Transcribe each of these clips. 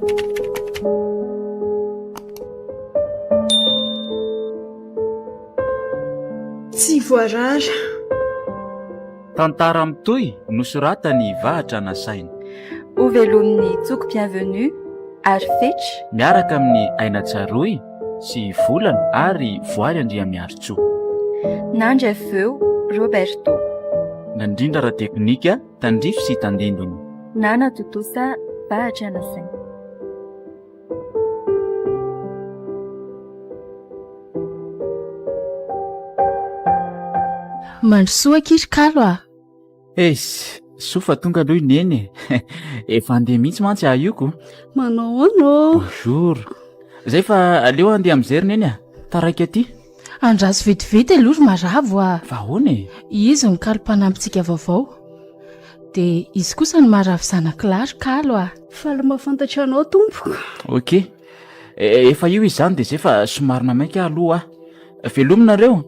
Tsy voarara. Tantara mitohy nosoratan'i Vahatra Nasaina. Hovelomin'i Tsoky Bienvenue ary Fetra. Miaraka amin'i Aina Tsaroy sy Volana ary Voary Andriamiarintsoa. Nandry avy eo Roberto. Nandrindra ara-teknika Tandrify sy Tandindona. Nanatontosa Vahatra Nasaina. Mandrosoa akia ry kalo a! Eiss! Soa fa tonga aloha i Neny e! Efa handeha mihitsy mantsy aho io ko! Manao ahoana ô? Bonjour! Zay fa aleo handeha amin'izay ry Neny a! Taraiky aty! Andraso vetivety aloha ry Maravo a! Fa ahoana e? Izy no kalo mpanampintsika vaovao. Dia izy kosa no Maravo zanak'i lahy ry kalo a! Faly mahafantatra anao tompoko. Ok. Efa io izy izany dia izay fa somary namaika aho aloha aho. Veloma nareo.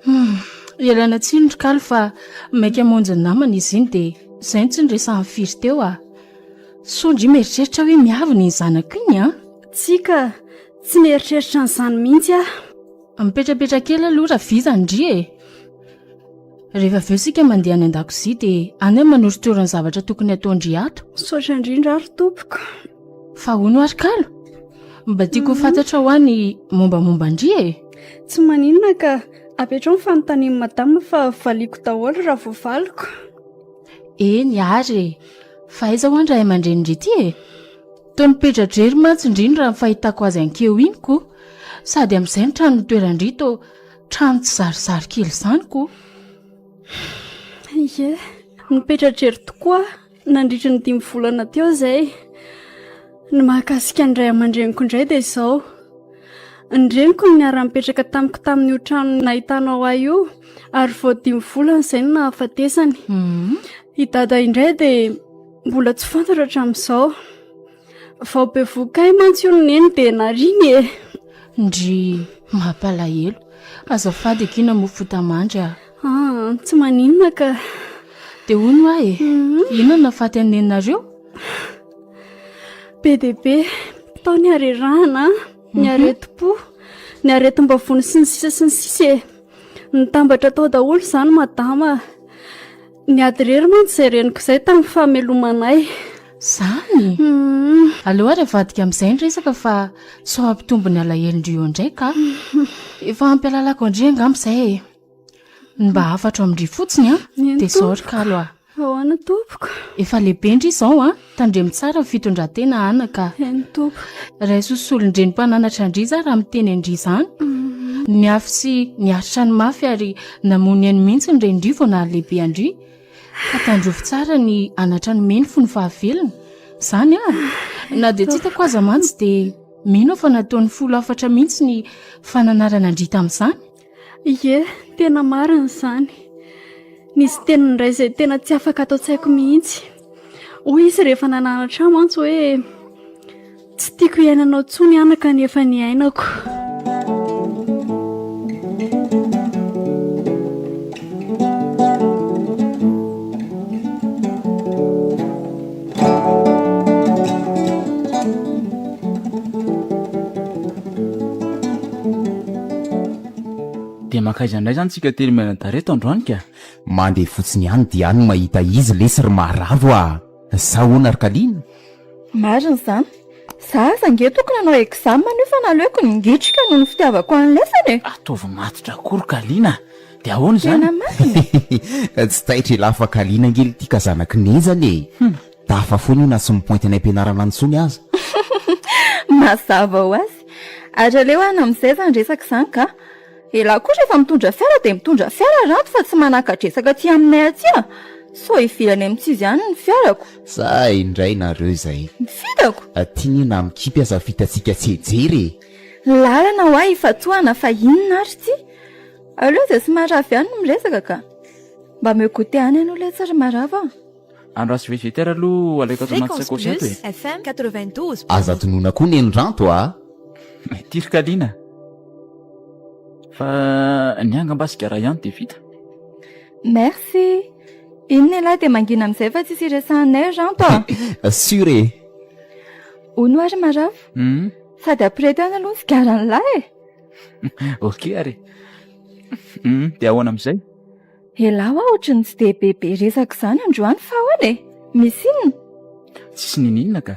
Hum, ialana tsiny ry kalo fa maika hamonjy ny namana izy iny dia izay no tsy niresahany firy teo ah. Soa ndry mieritreritra hoe miavona iny zanako iny an. Tsia ka, tsy nieritreritra an'izany mihitsy aho. Mipetrapetra kely aloha raha vizana ndry e! Rehefa avy eo isika mandeha any an-dakozia dia any aho manorotoro ny zavatra tokony hataon-dry ato. Misaotra indrindra ary tompoko. Fa hono ary kalo? Mba tiako ho fantatra hoa ny mombamomba an-dry e! Tsy maninona ka, apetrao ny fanontanian'i madama fa valiako daholo raha voavaliko. Eny ary e! Fa aiza hoa ny ray aman-drenin-dry ity e? Toa mipetra-drery mantsy ndry ny raha ny fahitako azy ankeo iny ko! Sady amin'izay ny trano nitoeran-dry toa trano tsy zarizary kely izany ko! Ie, nipetra-drery tokoa aho nandritry ny dimy volana teo izay. Ny mahakasika ny ray aman-dreniko indray dia izao. Ny reniko no niara-nipetraka tamiko tamin'io trano nahitanao ahy io ary vao dimy volana izay no nahafatesany. I dada indray dia Mbola tsy fantatra hatramin'izao. Vao bevohoka ahy mantsy hono neny dia nariany e. Ndry, mampalahelo. Azafady akia namoa fotamandry ah. Ah, tsy maninona ka. Dia hono hoa e, inona no nahafaty an'i neninareo? Be dia be. Tao ny harerahana, ny aretim-po, ny aretim-bavony sy ny sisa sy ny sisa e. Nitambatra tao daholo izany madama. Niady irery mantsy izay reniko izay tamin'ny fahamelomanay. Zany? Aleo ary avadika amin'izay ny resaka fa sao hampitombo ny alahelon-dry eo indray ka. Efa ampy alalako an-dry angamba izay e. Ny mba hafatro amin-dry fotsiny an, Eny dia izao ry tompoko. kalo a. Ahoana tompoko? Efa lehibe ndry izao an, tandremo tsara ny fitondran-tena anaka. Eny tompoko. Raiso ho solon-dreny mpananatra an-dry za raha miteny an-dry izany. Niafy sy niaritra ny mafy ary namono ny ainy mihitsy ny renin-dry vao nahalehibe an-dry. Ka tandrovy tsara ny anatra nomeny fony fahavelona. Izany an! Na dia tsy hitako aza mantsy dia mino aho fa nataony folo hafatra mihitsy ny fananarana an-dry tamin'izany. Ie, tena marina izany. Nisy teniny iray izay tena tsy afaka ato an-tsaiko mihitsy. Hoy izy rehefa nananatra ahy mantsy hoe tsy tiako hiainanao intsony anaka ny efa niainako. Dia mankaiza indray izany tsika telo mianadahy reto androany ka? Mandeha fotsiny ihany dia any mahita izy lesy ry maharavo a! Sa ahoana ry Kalina? Marina izany. Za aza ange tokony hanao exam anio fa naleoko ningitrika noho ny fitiavako an'lesany e! Ataovy matotra koa ry Kalina a! Dia ahoana izany? Tena marina e! Tsy taitra elah fa Kalina ange lty ka zanak'i Nenjana e! Tafa foana io na tsy mi-pointe any am-pianarana intsony aza. Mazava ho azy. Ary aleo any amin'izay izany resaka izany ka. Elah koa rehefa mitondra fiara dia mitondra fiara Ranto fa tsy manaka-dresaka aty aminay aty a! Sao hivily any amin'ny tsy izy any ny fiarako. Zay indray nareo izay. Ny fitako? Aty anie na mikipy aza vitantsika tsy hijery e! Lalana hoa ifantohana fa inona ary ity? Aleo izay sy maravo ihany no miresaka ka. Mba omeo goûter any aloha letsy ry maravo a! Andraso vetivety ary aloha aleoko ato anaty Fréquence sakaosy ato Plus e. FM 92. Aza tonona koa neny Ranto a! Ity ry Kalina. Fa ny ahy angamba sigara ihany dia vita. Merci. Inona ialahy dia mangina amin'izay fa tsisy iresahanay ry Ranto a! Sûr e! Hono ary Maravo? Hum. Sady ampireto ihany aloha ny sigaran'lah e! Ok ary. Hum, dia ahoana amin'izay? Elah hoa ohatry ny tsy dia be be resaka izany androany fa ahoana e? Misy inona? Tsisy niniana ka.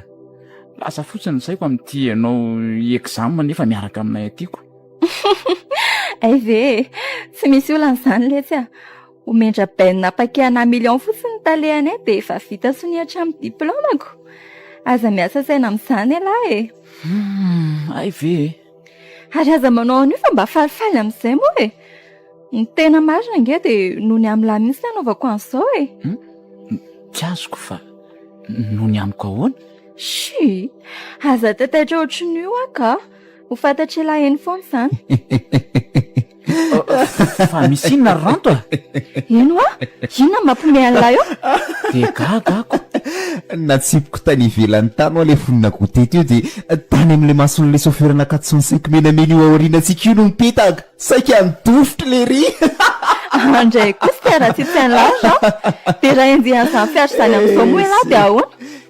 Lasa fotsiny ny saiko amin'ity ianao exam nefa miaraka aminay aty ko. Hay ve e! Tsy misy olana izany letsy a! Omen-dRabainina paquet ana million fotsiny ny talehanay dia efa vita sonia hatramin'ny diplaomako. Aza miasa saina amin'izany ialahy e! Humm, hay ve e! Ary aza manao an'io fa mba falifaly amin'izay moa e! Ny tena marina ange dia noho ny amin'lah mihitsy no anaovako an'izao e! Humm, tsy azoko fa noho ny amiko ahoana? Shii! Aza taitaitra ohatran'io aho ka! Ho fantatr'ialahy eny foana izany. Fa misy inona ry Ranto a? Eny hoa, inona no mampiomehy an'ilay eo? Dia gaga ako. Natsipiko tany ivelany tany hoa ilay fonona goûter teo dia tany amin'ilay mason'ilay chauffeur-na 405 menamena io aorianantsika io no nipetaka. Saika nidofotra lery. Andray kosa dia raha tsy tsain'lah ry Ranto. Dia raha enjehan'izany fiara izany amin'izao moa ialahy dia ahoana?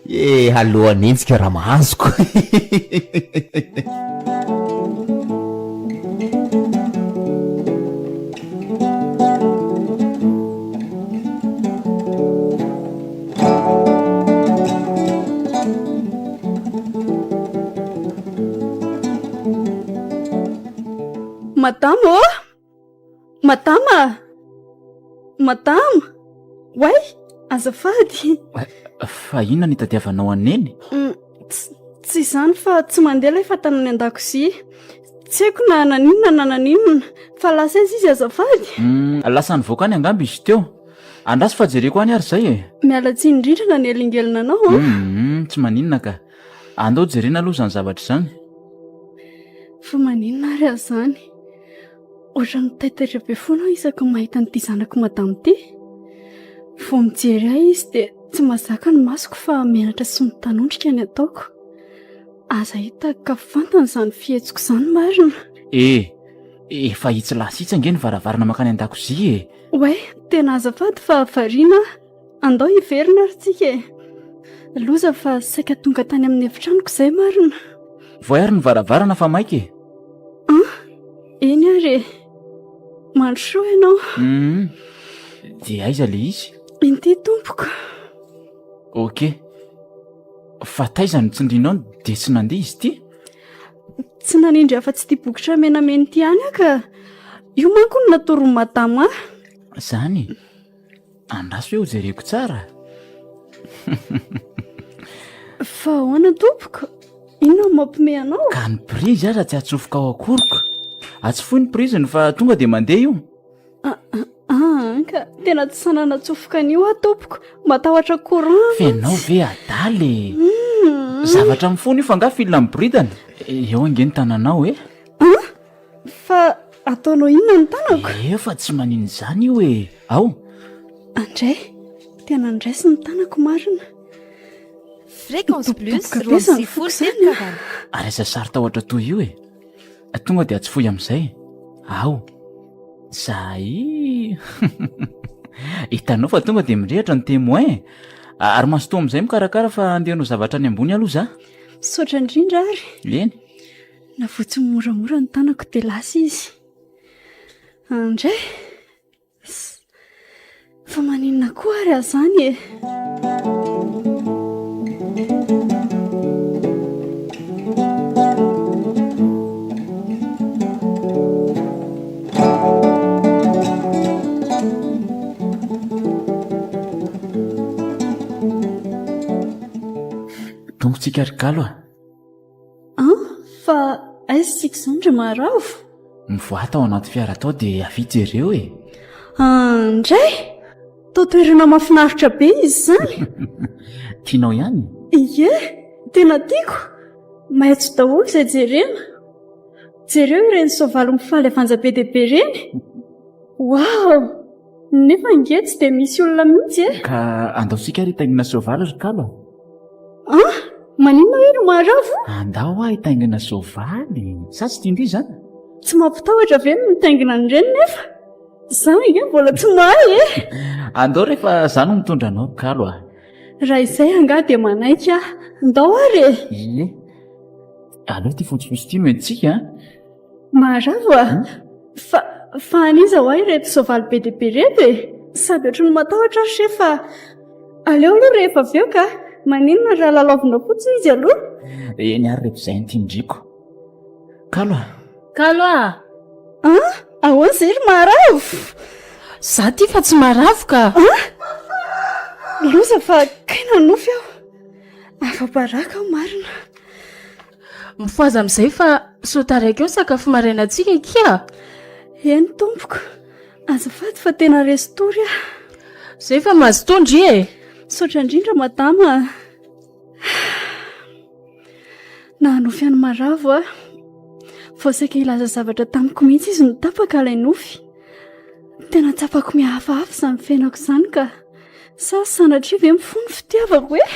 Eh, aleo hanenjika raha mahazoko. Madama ô! Madama! Madama! Oay! Azafady! Fa inona no itadiavanao an'i Neny? Mm, tsy izany fa tsy mandeha ilay fatana any an-dakozia. Tsy haiko na naninona na naninona, fa lasa aiza izy azafady? Mm, lasa nivoaka any angamba izy teo. Andraso fa jereko any ary izay e. Miala tsiny indrindra nanelingelina anao an. Mm, tsy maninona ka. Andao jerena aloha izany zavatra izany. Fa maninona ary aho izany? Ohatran'ny taitaitra be foana aho isaky ny mahita an'ity zanako madama ity. Vao mijery ahy izy dia tsy mahazaka ny masoko fa menatra sy mitanondrika ny ataoko. Aza hita ka fantany izany fihetsiko izany marina. Eh, efa itsy lasa itsy ange ny varavarana mankany an-dakozia e. Oay, tena azafady fa variana aho. Andao hiverina ary tsika e. Loza fa saika tonga tany amin'ny efitranoko izay marina. Vohay ary ny varavarana fa maika e. An, eny ary e. Mandrosoa ianao. Hum, dia aiza ilay izy? Inty tompoko. Ok. Fa taiza no tsindrinao dia tsy nandeha izy ity? Tsy nanindry afa-tsy ity bokotra menamena ity ihany aho ka. Io manko no natoron'i madama ahy. Izany? Andraso hoe hojereko tsara. Fa ahoana tompoko? Inona no mampiomehy anao? Ka ny prise aza tsy atsofoka ao akoriko. Atsofoy ny prise-ny fa tonga dia mandeha io. Ah, ah, ka tena tsy sahy nanatsofoka an'io aho tompoko. Matahotra courant Fa ianao ve adala e? Zavatra mifono io fa angaha fil miboridana? Eo ange ny tananao e. An? Fa ataonao inona ny tanako? Efa tsy maninona izany io e! Ao! Andray, tena andraiso ny tanako marina. Fréquence Plus Midobodoboka be izany foko izany a! Ary aiza saro-tahotra toy io e! Tonga dia atsofohy amin'izay. Ao! Zay! Hitanao fa tonga dia mirehitra ny témoin. Ary mazotoa amin'izay mikarakara fa andeha hanao zavatra any ambony aloha za. Misaotra indrindra ary. Eny. Navotsiny moramora ny tanako dia lasa izy. Andray! Fa maninona koa ary aho izany e? Tonga tsika ry kalo a! An! Fa aiza isika izany ry Maharavo? Mivoaha tao anaty fiara tao dia avia jereo e! Andray! Toa toerana mahafinaritra be izy izany! Tianao ihany? Ie! Tena tiako! Maitso daholo izay jerena! Jereo ireny soavaly mifaly avanja be dia be ireny! Waouh! Nefa ange tsy dia misy olona mihitsy e! Ka andao isika ary hitaingina soavaly ry kalo a! An! Maninona hoe ry Maharavo? Andao aho hitaingina soavaly! Sa tsy tian-dry izany? Tsy mampitahotra ve ny mitaingina an'ireny nefa? Za ange mbola tsy mahay e! Andao rehefa za no mitondra anao ry kalo a! Raha izay angaha dia manaiky aho. Ndao ary e! Ie. Aleo ity fotsifotsy ity no entintsika a. Maharavo a! Fa, fa an'iza hoa ireto soavaly be dia be ireto e? Sady ohatry ny matahotra aho chef a! Aleo aloha rehefa avy eo ka! Maninona raha lalaovinao fotsiny izy aloha? Eny ary reto izay no tian-driko. Kalo a! Kalo a! An? Ahoana izay ry Maharavo? Za ty fa tsy maravo ka! An? Loza fa kay nanofy aho. Afa-baraka aho marina. Mifohaza amin'izay fa sao taraiky eo ny sakafo marainantsika akia. Eny tompoko. Azafady fa tena resy tory aho. Zay fa mazotoa ndry e. Misaotra indrindra madama a. Nahanofy an'i Maravo aho. Vao saika hilaza zavatra tamiko mihitsy izy no tapaka ilay nofy. Tena tsapako mihafahafa izany fiainako izany ka. Sa sanatria ve mifono fitiavako e?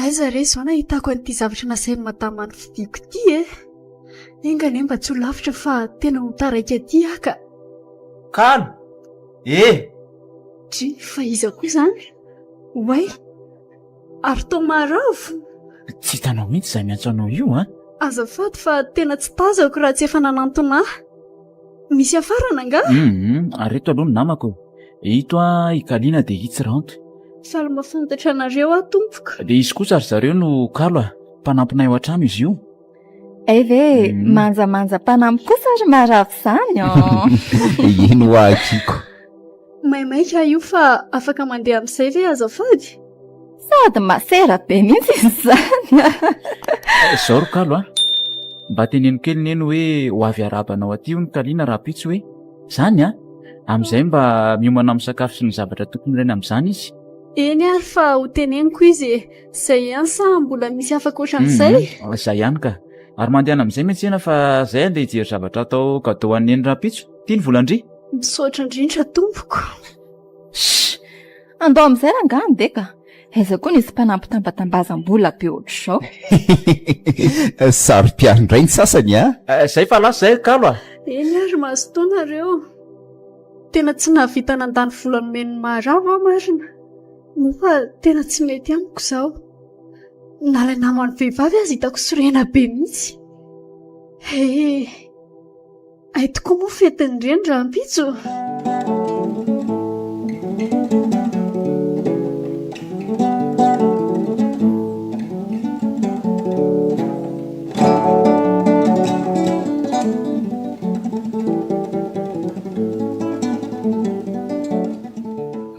Aiza re izao nahitako an'ity zavatra nasain'i madama novidiako ity e? Enga anie mba tsy ho lavitra fa tena ho taraiky aty aho ka. Kalo e! Dry, fa iza koa izany? Oay! Ary toa maharavo? Tsy hitanao mihitsy izay miantso anao io an! Azafady fa tena tsy tazako raha tsy efa nanantona ahy. Misy hafarana angaha? Hum, ary reto aloha ny namako e. Ito an i Kalina dia itsy Ranto. Faly mahafantatra anareo aho tompoko. Dia izy kosa ry zareo no Kalo a, mpanampinay ao an-trano izy io. Hay ve manjamanja mpanampy kosa ry maravo izany an! Eny hoa akiko. Maimaika io fa afaka mandeha amin'izay ve azafady? Sady masera be mihitsy izy izany an! Izao ry Kalo a! Mba teneno kely neny hoe ho avy hiarahaba anao aty hono Kalina rahampitso hoe? Izany an! Amin'izay mba miomana amin'ny sakafo sy ny zavatra tokony ilaina amin'izany izy. Eny ary fa ho teneniko izy e! Zay ihany sa mbola misy hafa ankoatran'izay? Hum, zay ihany ka. Ary mandehana amin'izay miantsena fa zay andeha hijery zavatra atao cadeau an'i Neny rahampitso. Ty ny volan-dry. Misaotra indrindra tompoko. Shh! Andao amin'izay rangahy andeha ka. Aiza koa nisy mpanampy tambatambazam-bola be ohatr'izao. Saro-piaro indray ny sasany a! Zay fa lasa zay ry kalo a! Eny ary mazotoa nareo. Tena tsy nahavita nandany vola nomen'ny Maharavo aho marina. Nefa tena tsy mety amiko izao. Na ilay naman'ny vehivavy aza hitako sorena be mihitsy. He, hay tokoa moa fetin'ny reny rahampitso.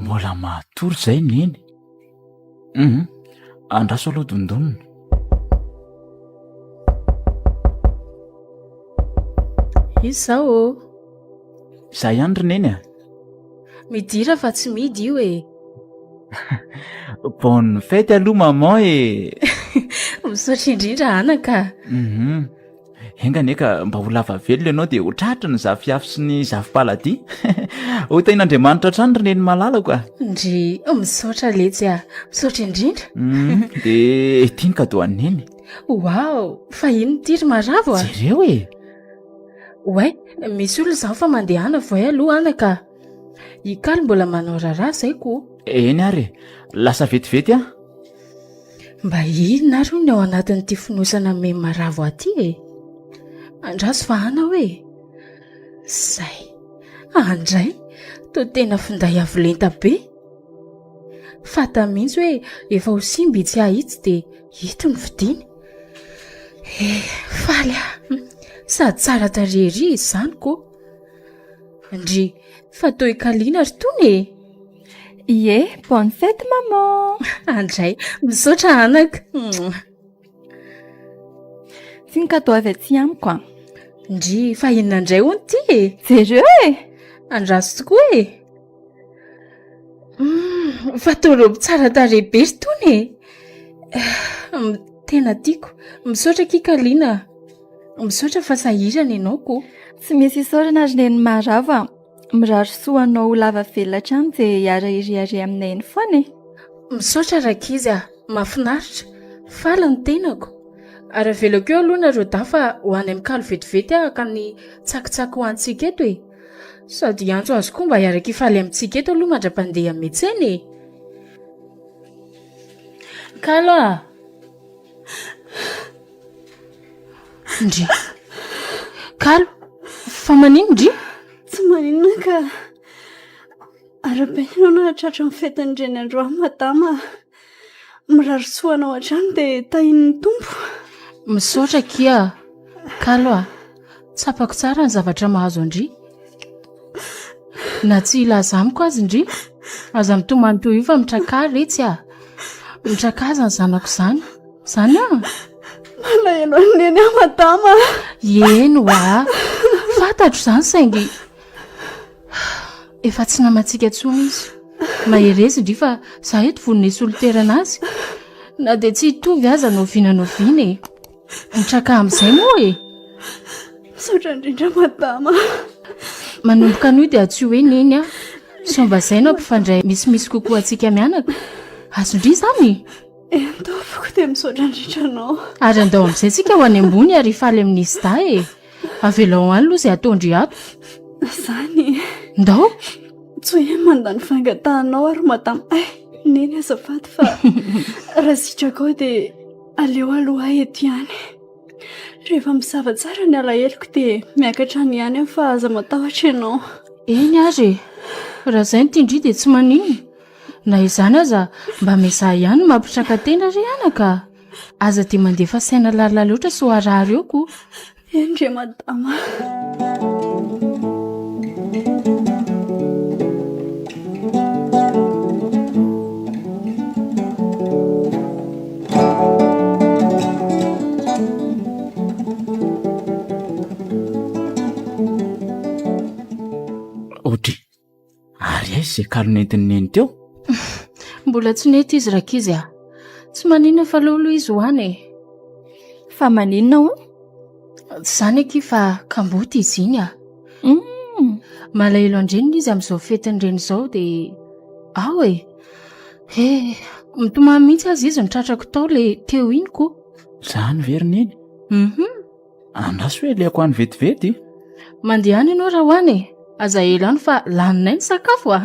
Mbola matory izay neny. Hum, andraso aloha dondonina. Iza izao ô? Izaho ihany ry neny a. Midira fa tsy midy io e. Bonne fête aloha maman e. Misaotra indrindra anaka. Mhm. Enga anie ka mba ho lava velona ianao dia ho tratry ny zafiafy sy ny zafim-paladia. Ho tahin'Andriamanitra hatrany ry neny malalako a. Ndry, misaotra letsy a. Misaotra indrindra. Mm, dia ity ny cadeau an'i neny. Wow, fa inona ity ry Maravo a? Jereo e. Oay, misy olona izany fa mandehana voay aloha anaka. I Kaly mbola manao raharaha izay ko. Eny ary e, lasa vetivety aho. Mba inona ary hono ny ao anatin'ity fonosana memy maravo aty e? Andraso fa ana hoe. Zay. Andray, toa tena finday avo lenta be. Fantany mihitsy hoe efa ho simba itsy ahy itsy dia ito no vidiany. Eh, faly aho. Sady tsara tarehy ery izy izany ko. Ndry, fa toa i Kalina ry tony e! Ie, bonne fête maman! Andray, misaotra anaka. Tsy ny cadeau avy aty amiko an. Ndry, fa inona indray hono ity e? Jereo e! Andraso tokoa e! Hum, fa toa robe tsara tarehy be ry tony e! Tena tiako. Misaotra akia Kalina. Misaotra fa sahirana ianao ko. Tsy misy isaorana ry neny Maharavo a. Mirary soa anao ho lava velona hatrany dia hiara-hiriaria aminay eny foana e. Misaotra rankizy a! Mahafinaritra! Faly ny tenako. Ary avelako eo aloha nareo dahy fa ho any amin'ny kalo vetivety aho haka ny tsakitsaky ho antsika eto e. Sady hiantso azy koa mba hiaraka hifaly amintsika eto aloha mandra-pandeha miantsena e. Kalo a! Ndry. Kalo, fa maninona ndry? Tsy maninona ka. Arahabaina ianao nahatratra ny fetin'ny reny androany madama a. Mirary soa anao hatrany dia tahian'ny Tompo. Misaotra akia Kalo a. Tsapako tsara ny zavatra mahazo an-dry. Na tsy hilaza amiko azy ndry. Aza mitomany toy io fa mitrakà retsy a. Mitrakà izany zanako izany. Izany a. Malahelo an'i Neny aho madama a. Eny hoa. Fantatro izany saingy Efa tsy namantsika intsony izy. Mahereza ndry fa za eto vonona hisolo toerana azy. Na dia tsy hitovy aza na oviana na oviana e. Mitraka amin'izay moa e. Misaotra indrindra madama. Manomboka anio dia antsoy hoe neny aho. Sao mba izay no hampifandray misimisy kokoa antsika mianaka. Azon-dry izany? Eny tompoko dia misaotra indrindra anao. Ary andao amin'izay tsika ho any ambony ary hifaly amin'izy dahy e. Avelao any aloha izay ataon-dry ato. Izany e. Ndao. Tsy hoe mandà ny fangatahanao ary madama eh neny azafady fa raha sitrakao dia aleo aloha aho eto ihany. Rehefa misava tsara ny alaheloko dia miakatra any ihany aho fa aza matahotra ianao. Eny ary e. Raha izay no tian-dry dia tsy maninona. Na izany aza mba miezaha ihany mampitraka tena ry anaka a! Aza dia mandefa saina lalina loatra sao harary eo ko. Eny re madama. Audrey. Ary aiza izay kalo nentin'i Neny teo? Mbola tsy nety izy rankizy a! Tsy maninona fa aleo aloha izy ho any e! Fa maninona hono? Tsy izany akia fa kamboty izy iny a! Hum! Malahelo an-dreniny izy amin'izao fetin'ny reny izao dia ao e! He! Mitomany mihitsy aza izy no tratrako tao ilay teo iny ko! Izany ve ry Neny? Hum! Andraso hoe alehako any vetivety. Mandehana ianao raha ho any e. Aza ela any fa laninay ny sakafo a.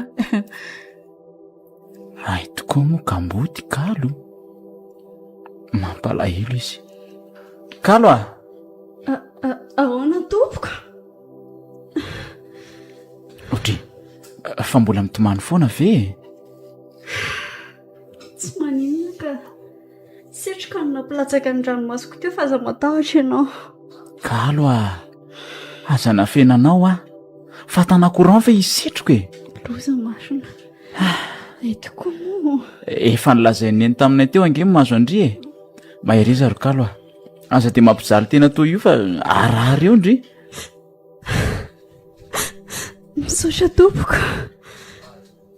Hay tokoa moa kamboty Kalo. Mampalahelo izy. Kalo a! Ahoana tompoko? Ohatry, fa mbola mitomany foana ve e? Tsy maninona ka. Setroka no nampilatsaka ny ranomasoko teo fa aza matahotra ianao. Kalo a! Aza nafenanao aho. Fatana courant ve hisy setroka e? Loza marina. Ay tokoa moa. Efa nolazain'i Neny taminay teo ange ny mahazo an-dry e. Mahereza ry Kalo a. Aza dia mampijaly tena toy io fa harary eo ndry. Misaotra tompoko.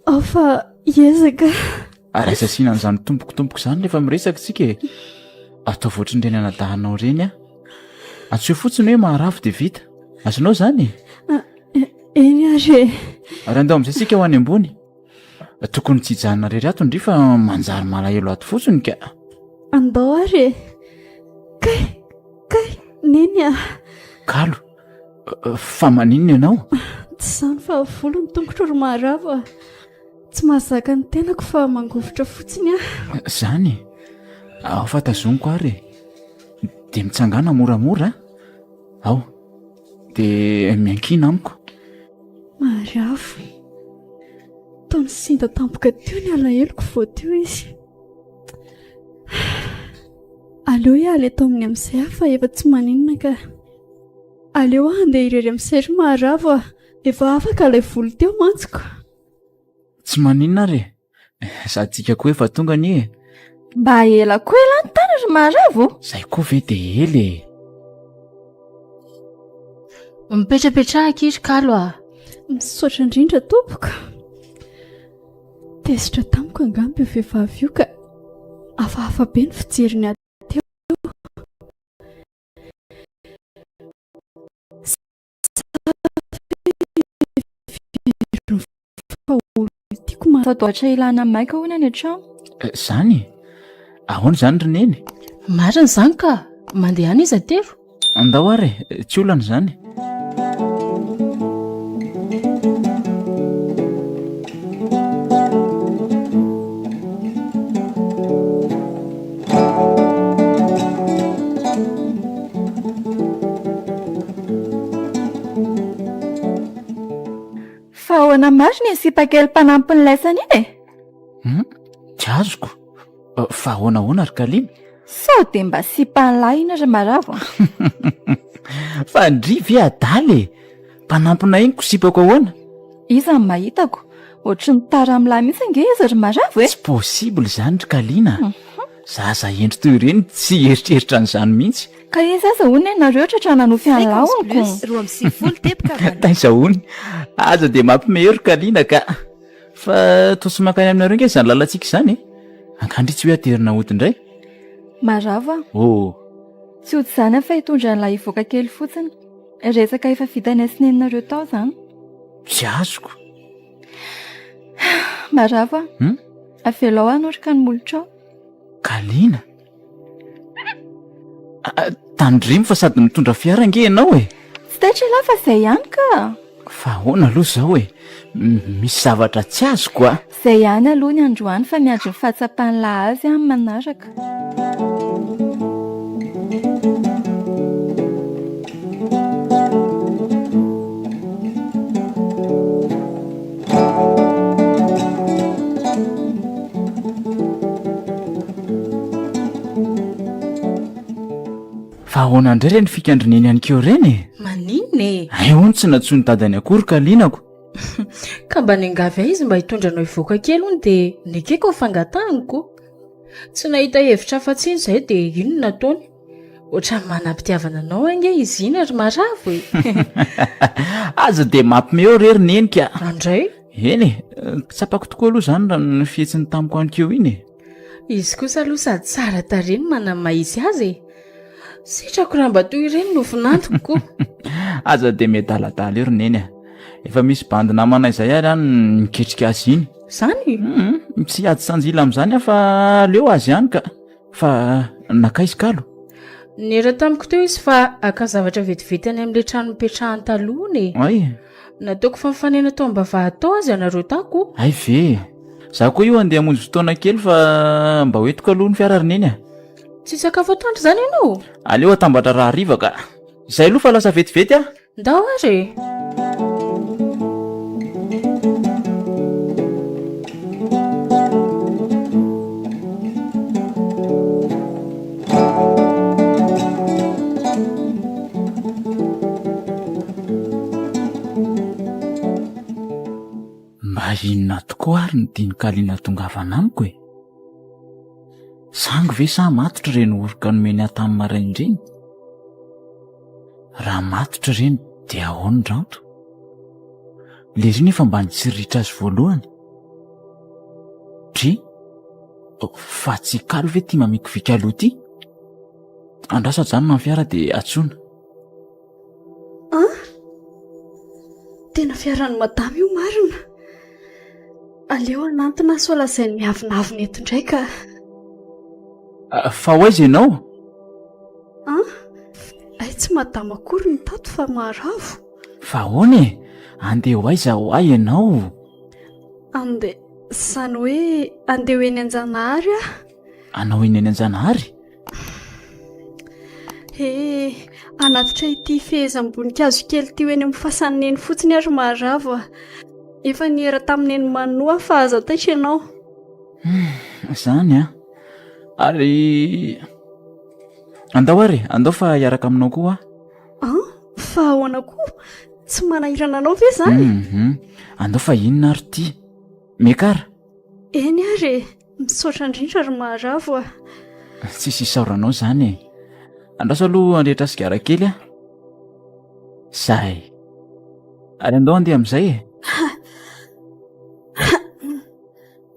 Ao fa hiezaka. Ary aiza asiana an'izany tompoko tompoko izany rehefa miresaka isika e? Ataovy ohatran'ireny anadahinao ireny aho. Antsoy fotsiny hoe maharavo dia vita. Azonao izany e? Ah, eny ary e. Ary andao amin'izay isika ho any ambony. Tokony tsy hijanona irery ato ndry fa manjary malahelo ato fotsiny ka. Andao ary e. Kay, kay, neny ah. Kalo, Fa maninona ianao? Tsy izany fa volo ny tongotro ry Maharavo a. Tsy mahazaka ny tenako fa mangovitra fotsiny aho. Izany e? Ao fa tazoniko ary e. Dia mitsangàna moramora a. Ao. Dia miankina amiko. Maharavo. Toa nisinda tampoka teo ny alaheloko vao teo izy. Aleo hiala eto aminy amin'izay aho fa efa tsy maninona ka. Aleo aho handeha irery amin'izay ry Maharavo a! Efa afaka ilay volo teo mantsy ko! Tsy maninona ary e! Sady tsika koa efa tonga anie e! Mba ela koa elah ny tany ry Maharavo! Zay koa ve dia ela e! Mipetrapetraha akia ry Kalo a! Misaotra indrindra tompoko! Tezitra tamiko angamba io vehivavy io ka! Hafahafa be ny fijeriny ahy teo. Sao doatra ilana maika hono any an-trano? Zany e? Ahoana izany ry Neny? Marina izany ka! Mandehana izy atero. Andao ary e, tsy olana izany. Fa ahoana marina iny sipakely mpanampy ny laisany iny e? Hum, tsy azoko. Fa ahoana ahoana ry Kalina? Sao dia mba sipan'lahy iny ry Maravo a? Fa ndry ve adala e? Mpanampina iny ko sipako ahoana? Iza no mahitako? Ohatry ny tara amin'lahy mihitsy ange izy ry Maravo e! Tsy possible izany ry Kalina a! Zaza hendry toy ireny tsy hieritreritra an'izany mihitsy. Ka iza aza hono ianareo tratra nanofy an'lah Fréquence hono ko? plus 92 teboka valo. Taiza hono? Aza dia mampimehy ry Kalina ka! Fa toa tsy mankany aminareo ange izany lalantsika izany e! Angaha ndry tsy hoe aterina hody indray? Maravo a! Oh! Tsy hody izany aho fa hitondra an'lah hivoaka kely fotsiny. Resaka efa vitanay sy neninareo tao izany. Tsy azoko. Maravo a! Hum? Avelao hanoroka ny molotrao. Kalina? Tandremo fa sady mitondra fiara ange ianao e! Tsy taitra ialahy fa izay ihany ka! Fa ahoana aloha izao e? Misy zavatra tsy azoko a! Izay ihany aloha ny androany fa miandry ny fahatsapan'lah azy aho amin'ny manaraka. Fa ahoana indray ireny fikan-dry neny any keo ireny e? Maninona e? Hay hono tsy nantsoin'i dadany akory ka linako. Ka mba niangavy ahy izy mba hitondra anao hivoaka kely hono dia nekeko ny fangatahany ko. Tsy nahita hevitra afa-tsy iny izahay dia iny no nataony. Ohatran'ny manam-pitiavana anao ange izy iny ry Maravo e! Aza dia mampime eo re ry neny ka! Andray? Eny e, tsapako tokoa aloha izany raha ny fihetsiny tamiko any keo iny e! Izy kosa aloha sady tsara tarehy no manana ny maha izy azy e! Sitrako raha mba toy ireny no vinantoko ko! Aza dia miadaladala eo ry neny a! Efa misy bandy namana izay ary any miketrika azy iny. Izany? Hum, tsy hiady sanjila amin'izany aho fa aleo azy ihany ka! Fa nankaiza kalo? Niera tamiko teo izy fa haka zavatra vetivety any amin'ilay trano nipetrahany taloha hono e. Ay. Nataoko fa nifanena tao am-bavahady tao aza ianareo tako. Hay ve. Za koa io andeha hamonjy fotoana kely fa mba hoentiko aloha ny fiara ry neny a. Tsy hisakafo atoandro izany ianao? Aleo atambatra rahariva ka. Izay aloha fa lasa vetivety aho. Ndao ary e! Mba inona tokoa ary ny tian'i Kalina tongavana amiko e? Sangy ve sa matotra ireny oroka nomeny ahy tamin'ny maraina ireny? Raha matotra ireny dia ahoana Ranto? Lery nefa mba nitsiriritra azy voalohany. Dry, fa tsy kalo ve ty mamikivika aloha ty? Andraso ajanona ny fiara dia antsoina. An? Tena fiaran'i madama io marina. Aleo hanantona sao lazainy miavonavona eto indray ka. Ah, fa ho aiza ianao? An? Hay tsy madama akory ny tato fa maharavo. Fa ahoana e? Andeha ho aiza ho ahy ianao? Andeha, izany hoe andeha ho eny Anjanahary aho. Anao eny any Anjanahary? He, hanatitra ity fehezam-boninkazo kely ity ho eny amin'ny fasan'i Neny fotsiny aho ry Maharavo a. Efa niera tamin'i Neny Manoa aho fa aza taitra ianao. Izany an. Ary andao ary e, andao fa hiaraka aminao koa aho. An? Fa ahoana koa? Tsy manahirana anao ve izany? Mhm. Andao fa inona ary ity? Miakara. Eny ary e. Misaotra indrindra ry Maharavo a. Tsisy isaoranao izany e. Andraso aloha handrehitra sigara kely aho. Zay. Ary andao handeha amin'izay e.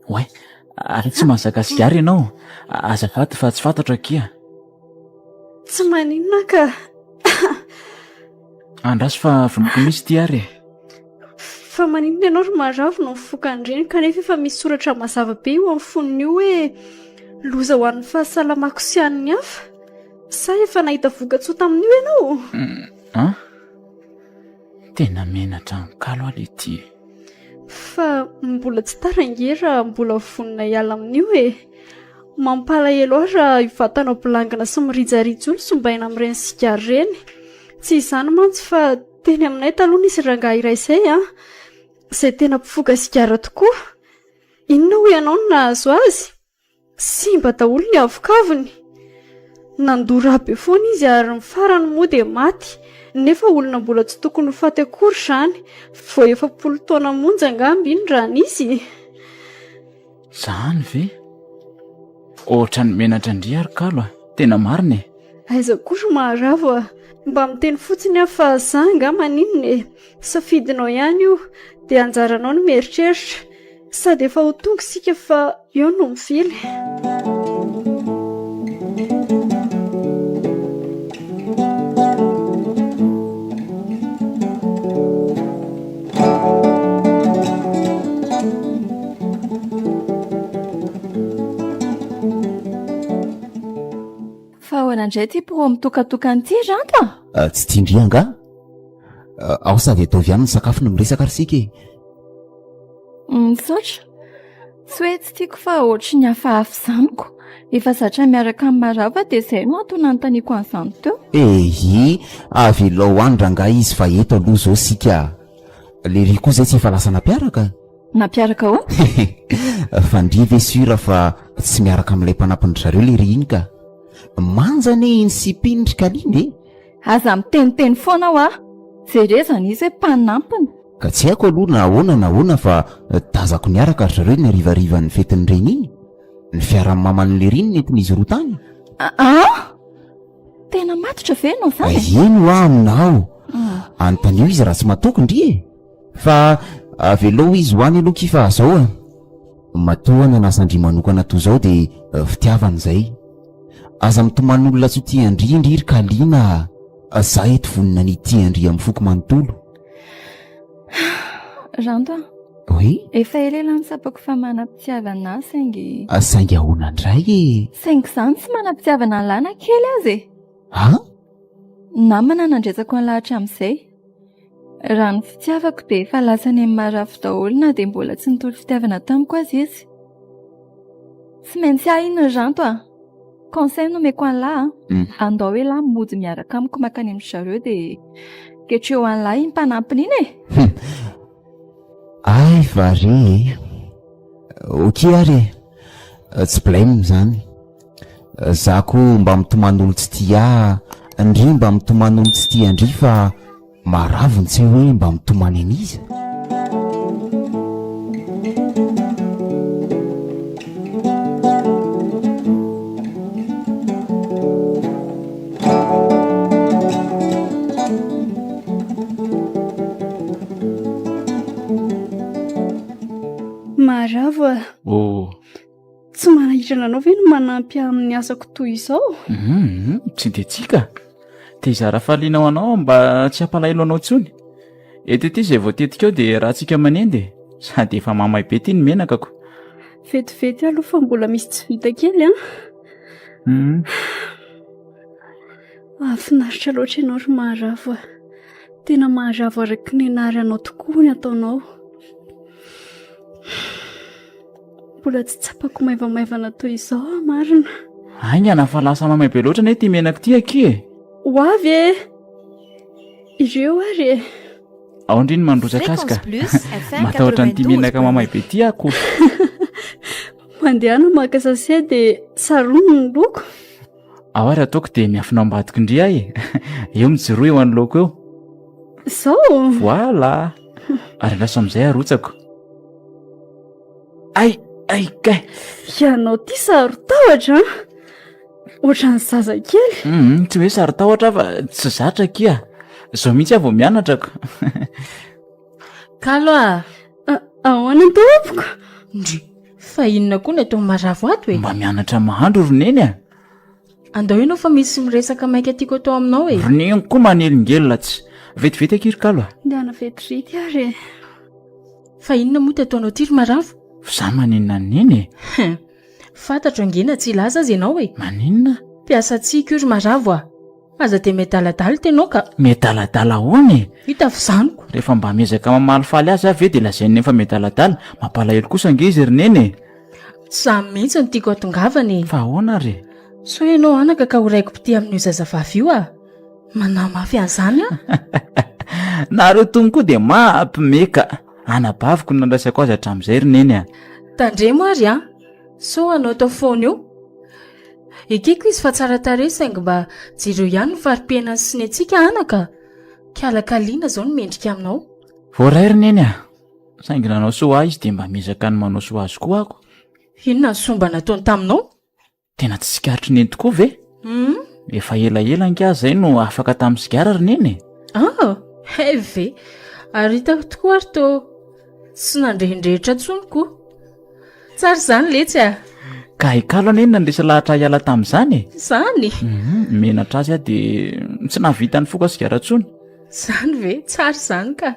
Oay, ary tsy mahazaka sigara ianao. Azafady fa tsy fantatro akia. Tsy maninona ka. Andraso fa vonoiko mihitsy ity ary e. Fa maninona ianao ry Maharavo no mifoka an'ireny kanefa efa misy soratra mazava be eo amin'ny fonony io hoe Loza ho an'ny fahasalamako sy an'ny hafa. Sa efa nahita vokatsoa tamin'io ianao? An? Tena menatra an-kalo aho letia e. Fa mbola tsy tara ange raha mbola vonona hiala amin'io e. Mampalahelo ahy raha io vatanao bilangina sy mirijarija io no sombaina amin'ireny sigara ireny. Tsy izany mantsy fa teny aminay taloha nisy rangahy iray izay an, izay tena mpifoka sigara tokoa. Inona hoy ianao no nahazo azy? Simba daholo ny avokavony. Nandoa rà be foana izy ary ny farany moa dia maty, nefa olona mbola tsy tokony ho faty akory izany, vao 40 taona monja angamba iny raha nisy. Zany ve? Ohatran'ny menatra ndry ary kalo a! Tena marina e! Aiza koa ry Maharavo a! Mba miteny fotsiny aho fa za angaha maninona e! Safidinao ihany io, dia anjaranao ny mieritreritra. Sady efa ho tonga isika fa eo no mivily. Fa ahoana indray ity pro mitokatokana ity Ranto a? Ah, tsy tian-dry angaha? Ah, ao sady ataovy ihany ny sakafo no miresaka ary isika e. Misaotra. Tsy hoe tsy tiako fa ohatry ny hafahafa izany ko. Efa zatra miaraka amin'ny Marava dia izay no antony nanontaniako an'izany teo. Ehe, avelao any rangahy izy fa eto aloha izao isika. Lery koa izay tsy efa lasa nampiaraka? Nampiaraka ahoana? Fa ndry ve sûr fa tsy miaraka amin'ilay mpanampin-dry zareo lery iny ka. Manja anie iny sipa iny ry Kalina e! Aza miteniteny foana hoa. Jerezana izy hoe mpanampiny. Ka tsy haiko aloha na ahoana na ahoana fa tazako niaraka ry zareo iny harivarivan'ny fetin'ny reny iny. Ny fiaran'ny maman'i Lery iny nentin'izy roa tany. Aa! Tena matotra ve ianao izany e? Eny hoa aminao. Anontanio izy raha tsy matoky ndry e! Fa avelao izy ho any aloha ki fa zao a! Matoa nanasa an-dry manokana toa izao dia fitiavana izay. Aza mitomany olona tsy ho tia an-dry ndry ry Kalina a! Za eto vonona ny hitia an-dry amin'ny foko manontolo. Ranto a! Oui? Efa elaela no tsapako fa manam-pitiavana ahy saingy. Saingy ahoana indray e? Saingy izaho no tsy manam-pitiavana an'lah na kely aza e! An? Namana nandraisako an'lah hatramin'izay. Raha ny fitiavako dia efa lasa any amin'ny marafo daholo na dia mbola tsy nitory fitiavana tamiko aza izy. Tsy maintsy ahy iny ry Ranto a! Conseil no omeko an'lah a! Andao elah mody miaraka amiko mankany amin-dry zareo dia ketreo an'lah iny mpanampiny iny e! Hay va re e! Ok ary e! Tsy blème izany. Za koa mba mitomany olo tsy tia ahy, ndry mba mitomany olo tsy tia ndry fa maravony tsy hoe mba mitomany an'iza. Maharavo a! Oh. Tsy manahirana anao ve ny manampy ahy amin'ny asako toy izao? Hum, tsy dia tsia ka. Te hizara hafaliana ho anao aho mba tsy hampalahelo anao intsony. Eto ity izay voatetika eo dia ratsika manendy e. Sady efa mamay be ity ny menakako. Vetivety aloha fa mbola misy tsy vita kely an. Hum. Mahafinaritra loatra ianao ry Maharavo a. Tena maharavo araka ny anaranao tokoa ny ataonao. Mbola tsy tsapako maivamaivana toy izao aho marina. Haingana fa lasa mamay be loatra anie ity menaka ity akia e. Ho avy e! Ireo ary e! Ao ndry ny mandrotsaka azy ka. Matahotra an'ity menaka mamay be ity aho ko. Mandehana maka sachet dia sarony ny loko. Ao ary ataoko dia miafina ao ambadiky ndry aho e. Eo mijoroa eo anoloako eo. Izao? Voilà. Ary andraso amin'izay arotsako. Ay, ay kay. Ianao ity saro-tahotra an. Ohatran'ny zazakely. Hum, tsy hoe saro-tahotra aho fa tsy zatra akia. Izao mihitsy aho vao mianatra ko. Kalo a! Ahoana tompoko? Ndry, fa inona koa ny ataon'i Maravo ato e? Mba mianatra mahandro ry Neny a! Andao ianao fa misy miresaka maika tiako atao aminao e! Ry Neny koa manelingelina tsy. Vetivety akia ry Kalo a! Ndana vetivety ary e! Fa inona moa ty ataonao ty ry Maravo? F'izaho maninona an'i Neny e? Hein! Fantatro ange na tsy hilaza aza ianao e! Maninona? Mpiasantsika io ry Maravo a! Aza dia miadaladala ianao ka! Miadaladala ahoana e? Hita fizaniko. Rehefa mba miezaka mamalifaly azy aho ve dia lazainy nefa miadaladala? Mampalahelo kosa ange izy ry Neny e! Tsy izany mihitsy no tiako hatongavana e! Fa ahoana ary e? Sao ianao anaka ka ho raiki-pitia amin'io zazavavy io a! Manahy mafy an'izany aho. Nareo tony koa dia mampime ka! Anabaviko no nandraisako azy hatramin'izay ry Neny a! Tandremo ary an! Sao hanao tao foana eo. Ekeko izy fa tsara tarehy saingy mba jereo ihany ny fari-piainany sy ny antsika anaka a! Kialakaliana izao no mendrika aminao. Voaray ry Neny a! Saingy nanao soa ahy izy dia mba miezaka ny manao soa azy koa aho. Inona ny soa mba nataony taminao? Tena tsy tsikaritry Neny tokoa ve? Hum. Efa elaela ange aho izay no afaka tamin'ny sigara ry Neny e! Ah! Hay ve! Ary hitako tokoa ary toa tsy nandrehendrehitra intsony koa. Tsara izany letsy a! Ka i Kalo anie no nandresy lahatra hiala tamin'izany e! Izany? Mhm, menatra azy aho dia tsy nahavita nifoka sigara intsony. Izany ve? Tsara izany ka!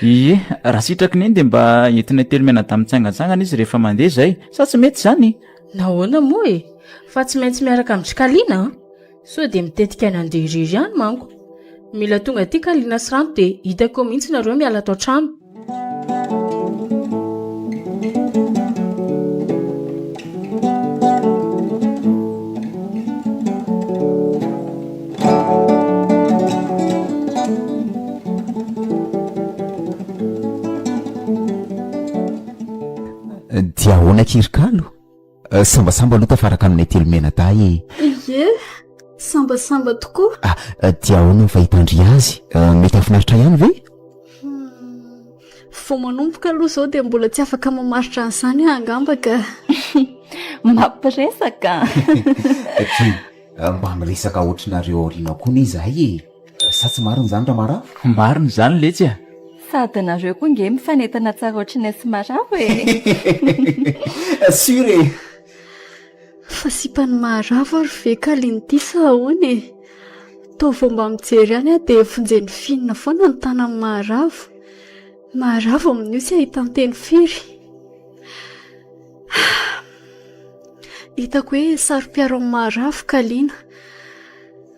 Ie, raha sitraky Neny dia mba entinay telomianadahy mitsangantsangana izy rehefa mandeha izay. Sa tsy mety izany? Nahoana moa e? Fa tsy maintsy miaraka amin-dry Kalina an! Sao dia mitetika ny handeha irery ihany manko. Mila tonga aty Kalina sy Ranto dia hitako eo mihitsy nareo miala ato an-trano. Dia ahoana akia ry Kalo? Eh, sambasamba aloha tafaraka aminay telo mianadahy e. Ie, sambasamba tokoa. Ah, eh, dia ahoana ny fahitan-dry azy? Eh, mety hahafinaritra ihany ve? Hmm, vao manomboka aloha izao dia mbola tsy afaka mamaritra an'izany aho angamba ka. Mampiresaka. Dry, mba miresaka ohatrinareo aoriana koa anie izahay e. Sa tsy marina izany Ramaravo? Marina izany letsy a! Sady nareo koa nge mifanentana tsara ohatrinay sy Maravo e! Sûr e! Fa sipan'i Maharavo ary ve kalin ity sa ahoana e? Toa vao mba mijery ihany aho dia vonjen'i Fina foana ny tanan'i Maharavo. Maharavo amin'io tsy ahitan-teny firy. Hitako hoe saro-piaro amin'i Maharavo Kalina.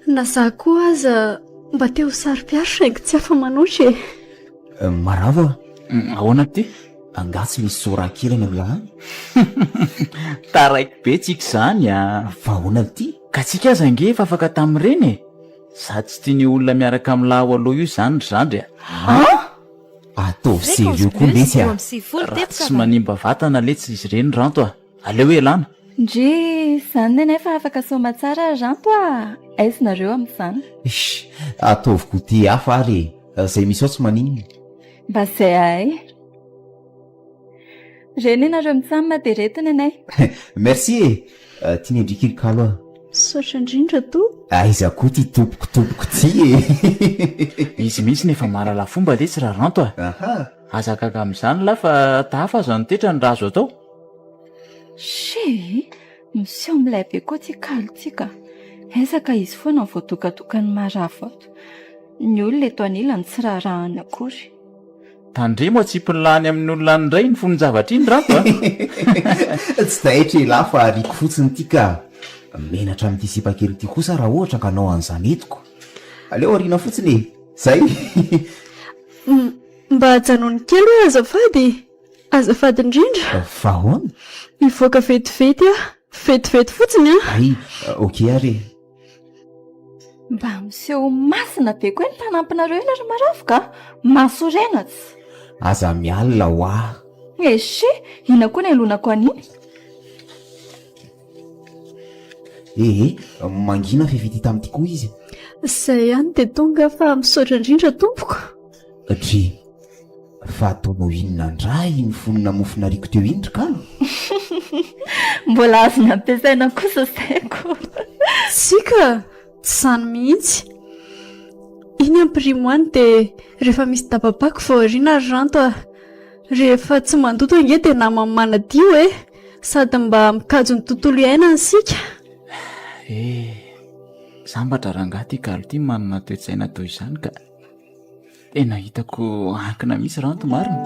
Na za koa aza mba te ho saro-piaro saingy tsy afa-manoatra e. Marava a! Ahoana ty? Angaha tsy misy sora kely any amin'lah any? Taraiky be tsika izany a! Fa ahoana l'ty? Ka tsika aza ange efa afaka tamin'ireny e! Sady tsy tian'io olona miaraka amin'lah ao aloha io izany ry zandry a! An! Ataovy sérieux koa letsy a! Raha tsy manimba vatana letsy izy ireny Ranto a! Aleo ialana. Ndrii, izany nenefa afaka soamatsara ry Ranto a! Aiza nareo amin'izany? Eish, ataovy goûter hafa ary e! Zay misy ao tsy maninona. Mba zay ahay. Reny nareo mitsam dia reto nenay. Merci e! Tiany endriky ry kalo a! Misaotra indrindra to. Aiza koa ty tompoko tompoko ty e! Izy mihitsy no efa mahalala fomba letsy ra Ranto a! Aha! Aza gaga amin'izany lahy fa tahafa aza ny toetrany raha azo atao. Shee! Miseho milay be koa ty kalo ty ka! Aiza ka izy foana no voadokadokan'ny maravo ato. Ny olona eto anilany tsy raharahany akory. Tandremo atsipiny lany amin'ny olona any indray iny fonon-javatra iny Ranto a! Tsy taitra elah fa ariako fotsiny ity ka! Menatra amin'ity sipa kely ity kosa raha ohatra ka hanao an'izany etiko. Aleo ariana fotsiny e! Zay! Mba ajanony kely hoe azafady e! Azafady indrindra. Fa ahoana? Hivoaka vetivety aho. Vetivety fotsiny an! Hay, ok ary e! Mba miseho masina be koa ny mpanampinareo iny ry maravoka a! Mahasorena tsy. Aza mialona hoa. Eche! Inona koa ny alonako an'iny? Ee, mangina fefity tamin'ity koa izy. Izay ihany dia tonga fa misaotra indrindra tompoko. Dry, fa ataonao inona indray iny fonona mofo nariako teo iny ry kalo? Mbola azony ampiasaina kosa izay ko. Tsia ka, tsy izany mihitsy. Iny ampirimo any dia rehefa misy dababako vao ariana ry Ranto a. Rehefa tsy mandoto ange dia naman'ny manadio e. Sady mba mikajy ny tontolo iainana isika. Eh, sambatra rangahy ity kalo ity manana toe-tsaina toy izany ka. Tena hitako ankina mihitsy Ranto marina.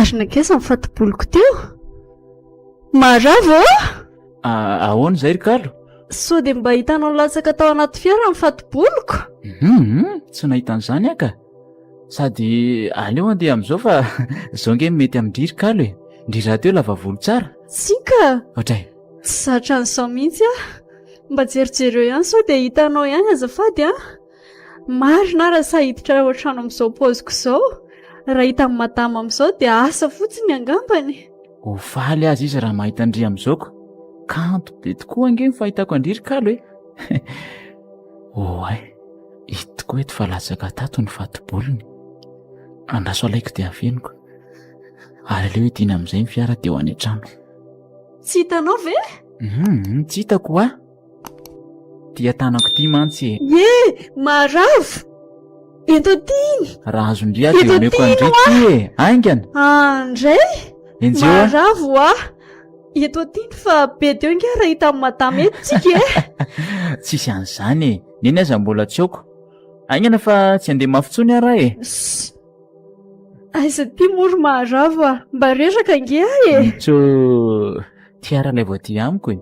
Ary nankaiza ny fatiboloko teo? Maharavo ô! Ahoana izay ry Kalo? Sao dia mba hitanao latsaka tao anaty fiara ny fatiboloko? Hum, tsy nahita an'izany aho ka. Sady aleo andeha amin'izao fa izao ange mety amin-dry ry Kalo e. Ndry rahateo lava volo tsara. Tsia ka! Ohatray. Tsy zatra an'izao mihitsy aho. Mba jerijereo ihany sao dia hitanao ihany azafady an! Marina raha sahy hiditra ao an-trano amin'izao paoziko izao. Raha hitan'i madama amin'izao dia asa fotsiny angambany. Ho faly aza izy raha mahita an-dry amin'izao ko. Kanto be tokoa ange ny fahitako an-dry ry kalo e. Oay, ito tokoa eto fa latsaka tato ny fati-bolony. Andraso alaiko dia afeniko. Ary aleo hidiana amin'izay ny fiara dia ho any an-trano. Tsy hitanao ve? Hum, tsy hitako hoa. Tia tanako ity mantsy e. Ye, maharavo! Ento aty iny! Raha azon-dry aho dia omeko an-dry ity e! Haingana! Andray! Enjeho aho. Maharavo hoa! Eto aty iny fa be teo ingahy raha hitan'i madama eto tsika e! Tsisy an'izany e! Neny aza mbola tsy aoko. Haingana fa tsy handeha mafy intsony aho raha e! Ssss! Aiza ity moa ry Maharavo a! Mba reraka ange aho e! Mitsoo! Ty ara ilay vao aty amiko e!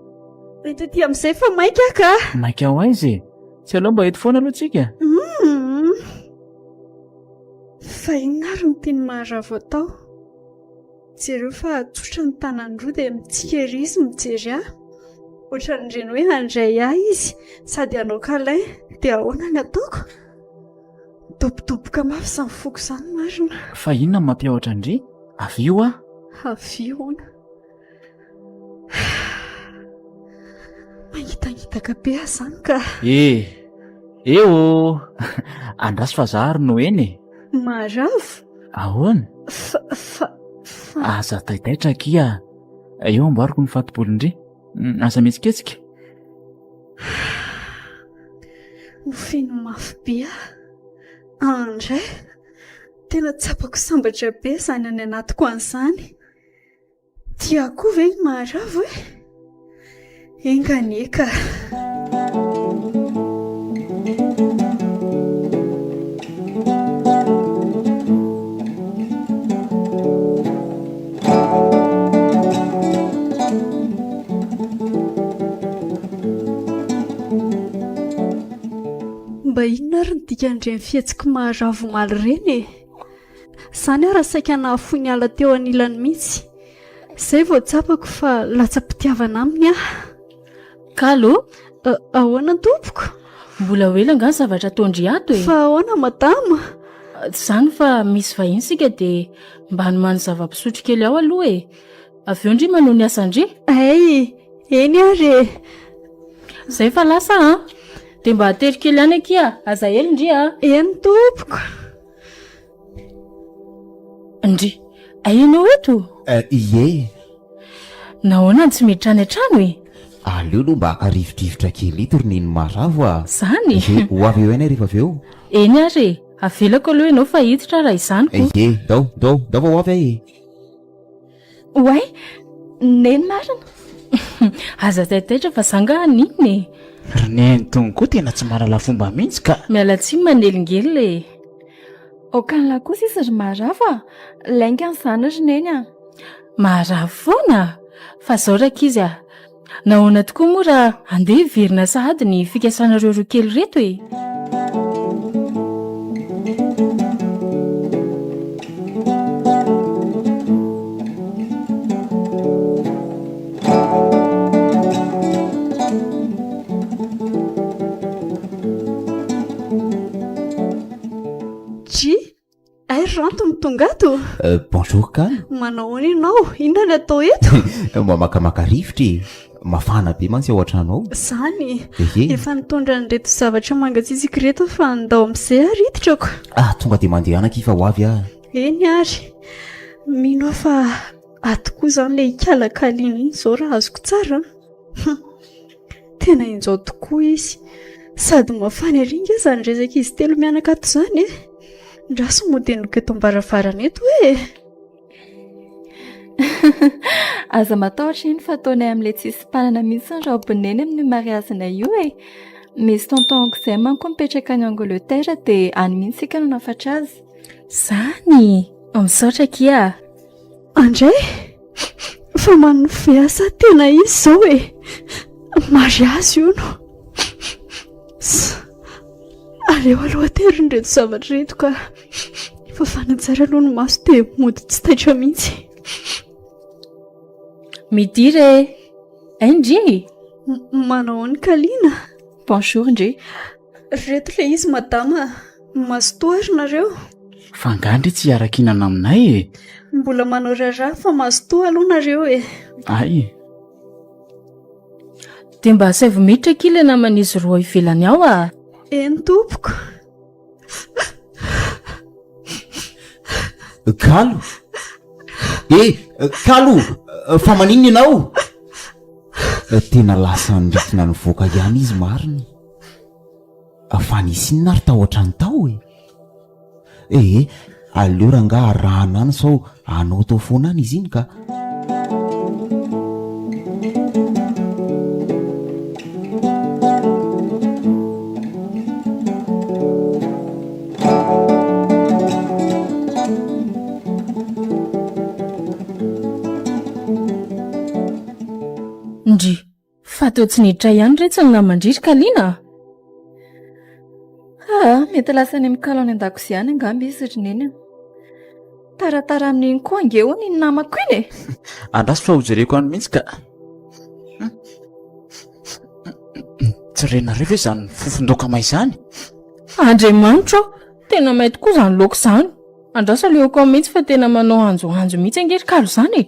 Eto aty amin'izay fa maika aho ka! Maika ho aiza e? Tsy aleo mba eto foana aloha tsika? Humm! Fa inona ary no tian'i Maharavo atao? Jereo fa tsotra ny tanany roa dia mitsiky ery izy mijery ahy. Ohatran'ireny hoe handray ahy izy sady hanao câlin dia ahoana ny ataoko? Midobodoboka mafy izany foko izany marina. Fa inona no mampiahotra an-dry? Avia hoa! Avia hono. Mangitangitaka be aho izany ka. Eh! Eh ô! Andraso fa za ary no eny e! Maharavo? Ahoana? Fa, fa, fa. Aza taitaitra akia. Eo amboariko ny fati-bolon-dry. Aza mihetsiketsika. Ho feno mafy be aho. Andray! Tena tsapako sambatra be izany any anatiko any izany. Tia ahy koa ve i Maharavo e? Enga anie ka! Mba inona ary ny dikan'ireny fihetsiky maharavo omaly ireny e? Izany aho raha saika nahafoy niala teo anilany mihitsy. Izay vao tsapako fa latsa-pitiavana aminy aho. Kalo? Ahoana tompoko? Mbola ho ela angaha ny zavatra ataon-dry ato e? Fa ahoana madama? Tsy izany fa misy vahiny isika dia mba hanomano zava-pisotro kely ao aloha e. Avy eo ndry manao ny asan-dry. Hay, eny ary e. Izay fa lasa an. Dia mba atero kely ihany akia, aza ela ndry a. Eny tompoko. Ndry, hay ianao eto? Ie. Nahoana no tsy miditra any an-trano e? Aleo aloha mba haka rivodrivotra kely eto ry neny maravo a! Zany? Ie, ho avy eo ihany aho rehefa avy eo. Eny ary e, avelako aloha ianao fa hiditra raha izany ko. Ie, ndao, ndao, ndao fa ho avy aho e! Oay, neny marina. Aza taitaitra fa za nga haninona e! Ry neny tony koa tena tsy mahalala fomba mihitsy ka! Miala tsiny manelingelina e! Aokan'lah kosa izy ry Maharavo a! Lainga an'izany ry neny a! Maharavo foana? Fa zao rankizy a! Nahoana tokoa moa raha handeha hiverina sahady ny fikasanareo roa kely ireto e? Dry, Hay ry Ranto no tonga ato? Bonjour Kalo. Manao ahoana ianao? Inona no atao eto? Mba makamaka rivotra e. Mafana be mantsy ao an-trano ao. Izany? Ehe. Efa nitondra an'ireto zavatra mangatsiatsiaka ireto aho fa ndao amin'izay ary hiditrako. Ah, tonga dia mandehana akia fa ho avy aho. Eny ary. Mino aho fa ato koa izany ilay ikalakaliana iny izao raha azoko tsara an. Hum. Tena injao tokoa izy. Sady mafana ery ange izany resaka izy telo mianaka ato izany e. Ndraso mody henoko eto am-baravarana eto e. Aza matahotra iny fa ataonay amin'ilay tsisy mpanana mihitsy ny raobin'i Neny amin'io mariazinay io e. Misy tonton-ko izay manko mipetraka any Angleterre dia any mihitsy isika no hanafatra azy. Zany! Misaotra akia a! Andray! Fa manonofy ve aho sa tena izy izao e? Mariazy hono. Aleo aloha aterina ireto zavatra ireto ka. Fafana tsara aloha ny maso dia mody tsy taitra mihitsy. Midira e! Ay ndry! Manao ahoana Kalina? Bonjour ndry. Reto le izy madama a! Mazotoa ary nareo. Fa angaha ndry tsy hiara-kihinana aminay e? Mbola manao raharaha fa mazotoa aloha nareo e! Ay! Dia mba asaivo miditra akia ilay naman'izy roa ivelany ao a! Eny tompoko. Kalo! Eh! Kalo! Fa maninona ianao? Tena lasa nirikina nivoaka ihany izy marina. Fa nisy inona ary tao an-trano tao e? Ee, aleo rangaha arahana any sao hanaotao foana any izy iny ka. Ndry, fa toa tsy niditra ihany re tsy ny naman-dry ry Kalina a! Aa, mety lasa any amin'ny kalo any an-dakozia any angamba izy ry Neny a! Taratara amin'iny koa ange hono iny namako iny e! Andraso fa hojereko any mihitsy ka. Tsy renareo ve izany fofon-daoka may izany? Andriamanitra ô! Tena may tokoa izany laoka izany. Andraso aleoko ao mihitsy fa tena manao anjoanjo mihitsy ange ry kalo izany e!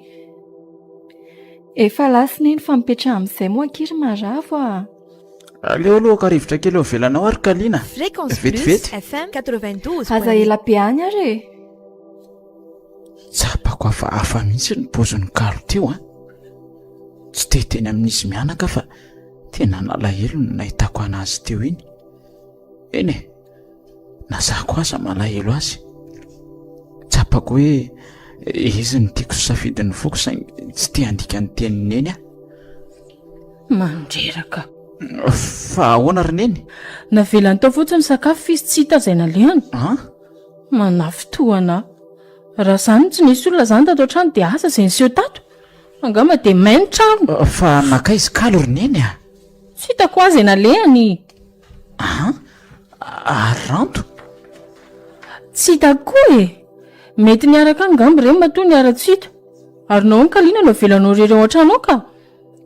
Efa lasa Neny fa mipetraha amin'izay moa akia ry Maravo a! Aleo aloha haka rivotra kely eo ivelany ao ary Kalina. Fréquence Plus Vetivety. FM 92. Aza ela be any ary e! Tsapako hafahafa mihitsy ny paozin'i Kalo teo an. Tsy te hiteny amin'izy mianaka fa tena nalahelo no nahitako anazy teo iny. Eny e, na za koa aza malahelo azy. Tsapako hoe izy no tiako sy safidin'ny foko saingy tsy te handika ny tenin'i Neny aho. Mandreraka. Fa ahoana ry Neny? Navelany tao fotsiny ny sakafo f'izy tsy hita izay nalehany. An? Manafintohana ahy. Raha izany no tsy nisy olona izany tato an-trano dia asa izay niseho tato? Angamba dia may ny trano. Fa nankaiza kalo ry Neny a? Tsy hitako azy izay nalehany. An? Ary Ranto? Tsy hitako koa e! Mety niaraka angamba ireny matoa niara-tsy hita. Ary nahoana Kalina no avelanao irery ao an-trano ao ka?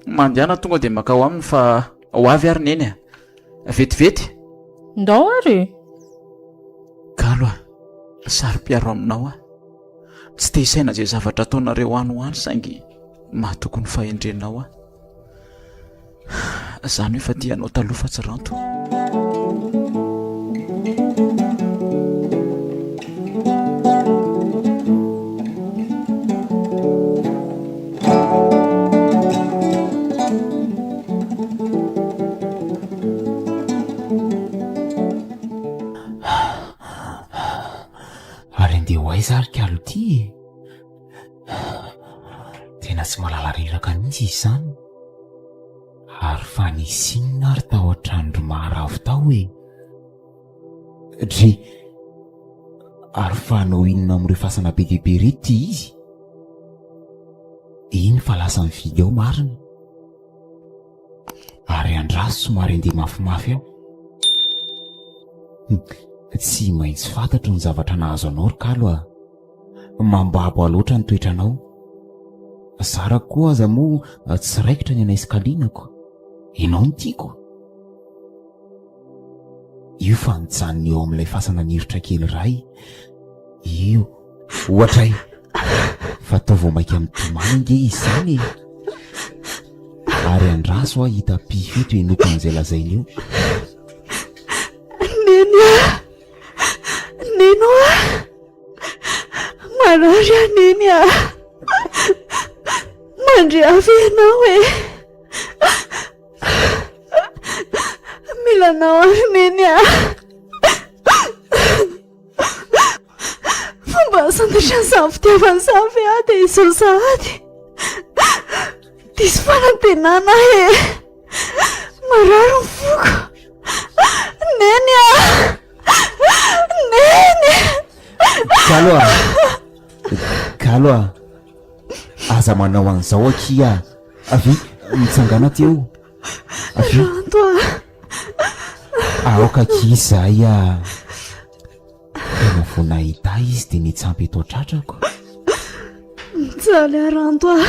Mandehana tonga dia makao aminy fa ho avy ary Neny a! Vetivety. Ndao ary e! Kalo a! Saro-piaro aminao aho. Tsy te hisaina izay zavatra ataonareo any ho any saingy mahatoky ny fahendrenao aho. Izany hoe fa tia anao taloha fa tsy ranto. Ary andeha ho aiza ary kalo ty e? Tena tsy mahalala reraka mihitsy izy izany. Ary fa nisy inona ary tao an-tranon-dry Maharavo tao e? Dry, ary fa hanao inona amin'ireo fasana be dia be ireto ty izy? Iny fa lasa mividy ao marina. Ary andraso somary andeha mafimafy ao. Tsy maintsy fantatro ny zavatra nahazo anao ry kalo a. Mambabo ahy loatra ny toetranao. Zarako koa aza moa tsy raikitra ny anay sy Kalinako. Ianao no tiako. Io fa nijanona eo amin'ilay fasana nirotra kely iray. Io. Ohatra e! Fa tao vao maika mitomany ange izy izany e! Ary andraso aho hita pify eto henoiko an'izay lazainy eo. Neny a! Neny oa! Marary aho Neny a! Mandre ahy ve ianao e? Mila anao aho Neny a! Fomba santatra an'izany fitiavana izany ve aho dia izao sahady? Diso fanantenana aho e! Marary ny foko! Neny a! Neny! Kalo a! Kalo a! Aza manao an'izao akia. Avia, mitsangàna aty eo. Avia. Ranto a! Aoka akia izahay a! Tena vao nahita ahy izy dia nitsampy eto an-tratrako. Mijaly aho Ranto a!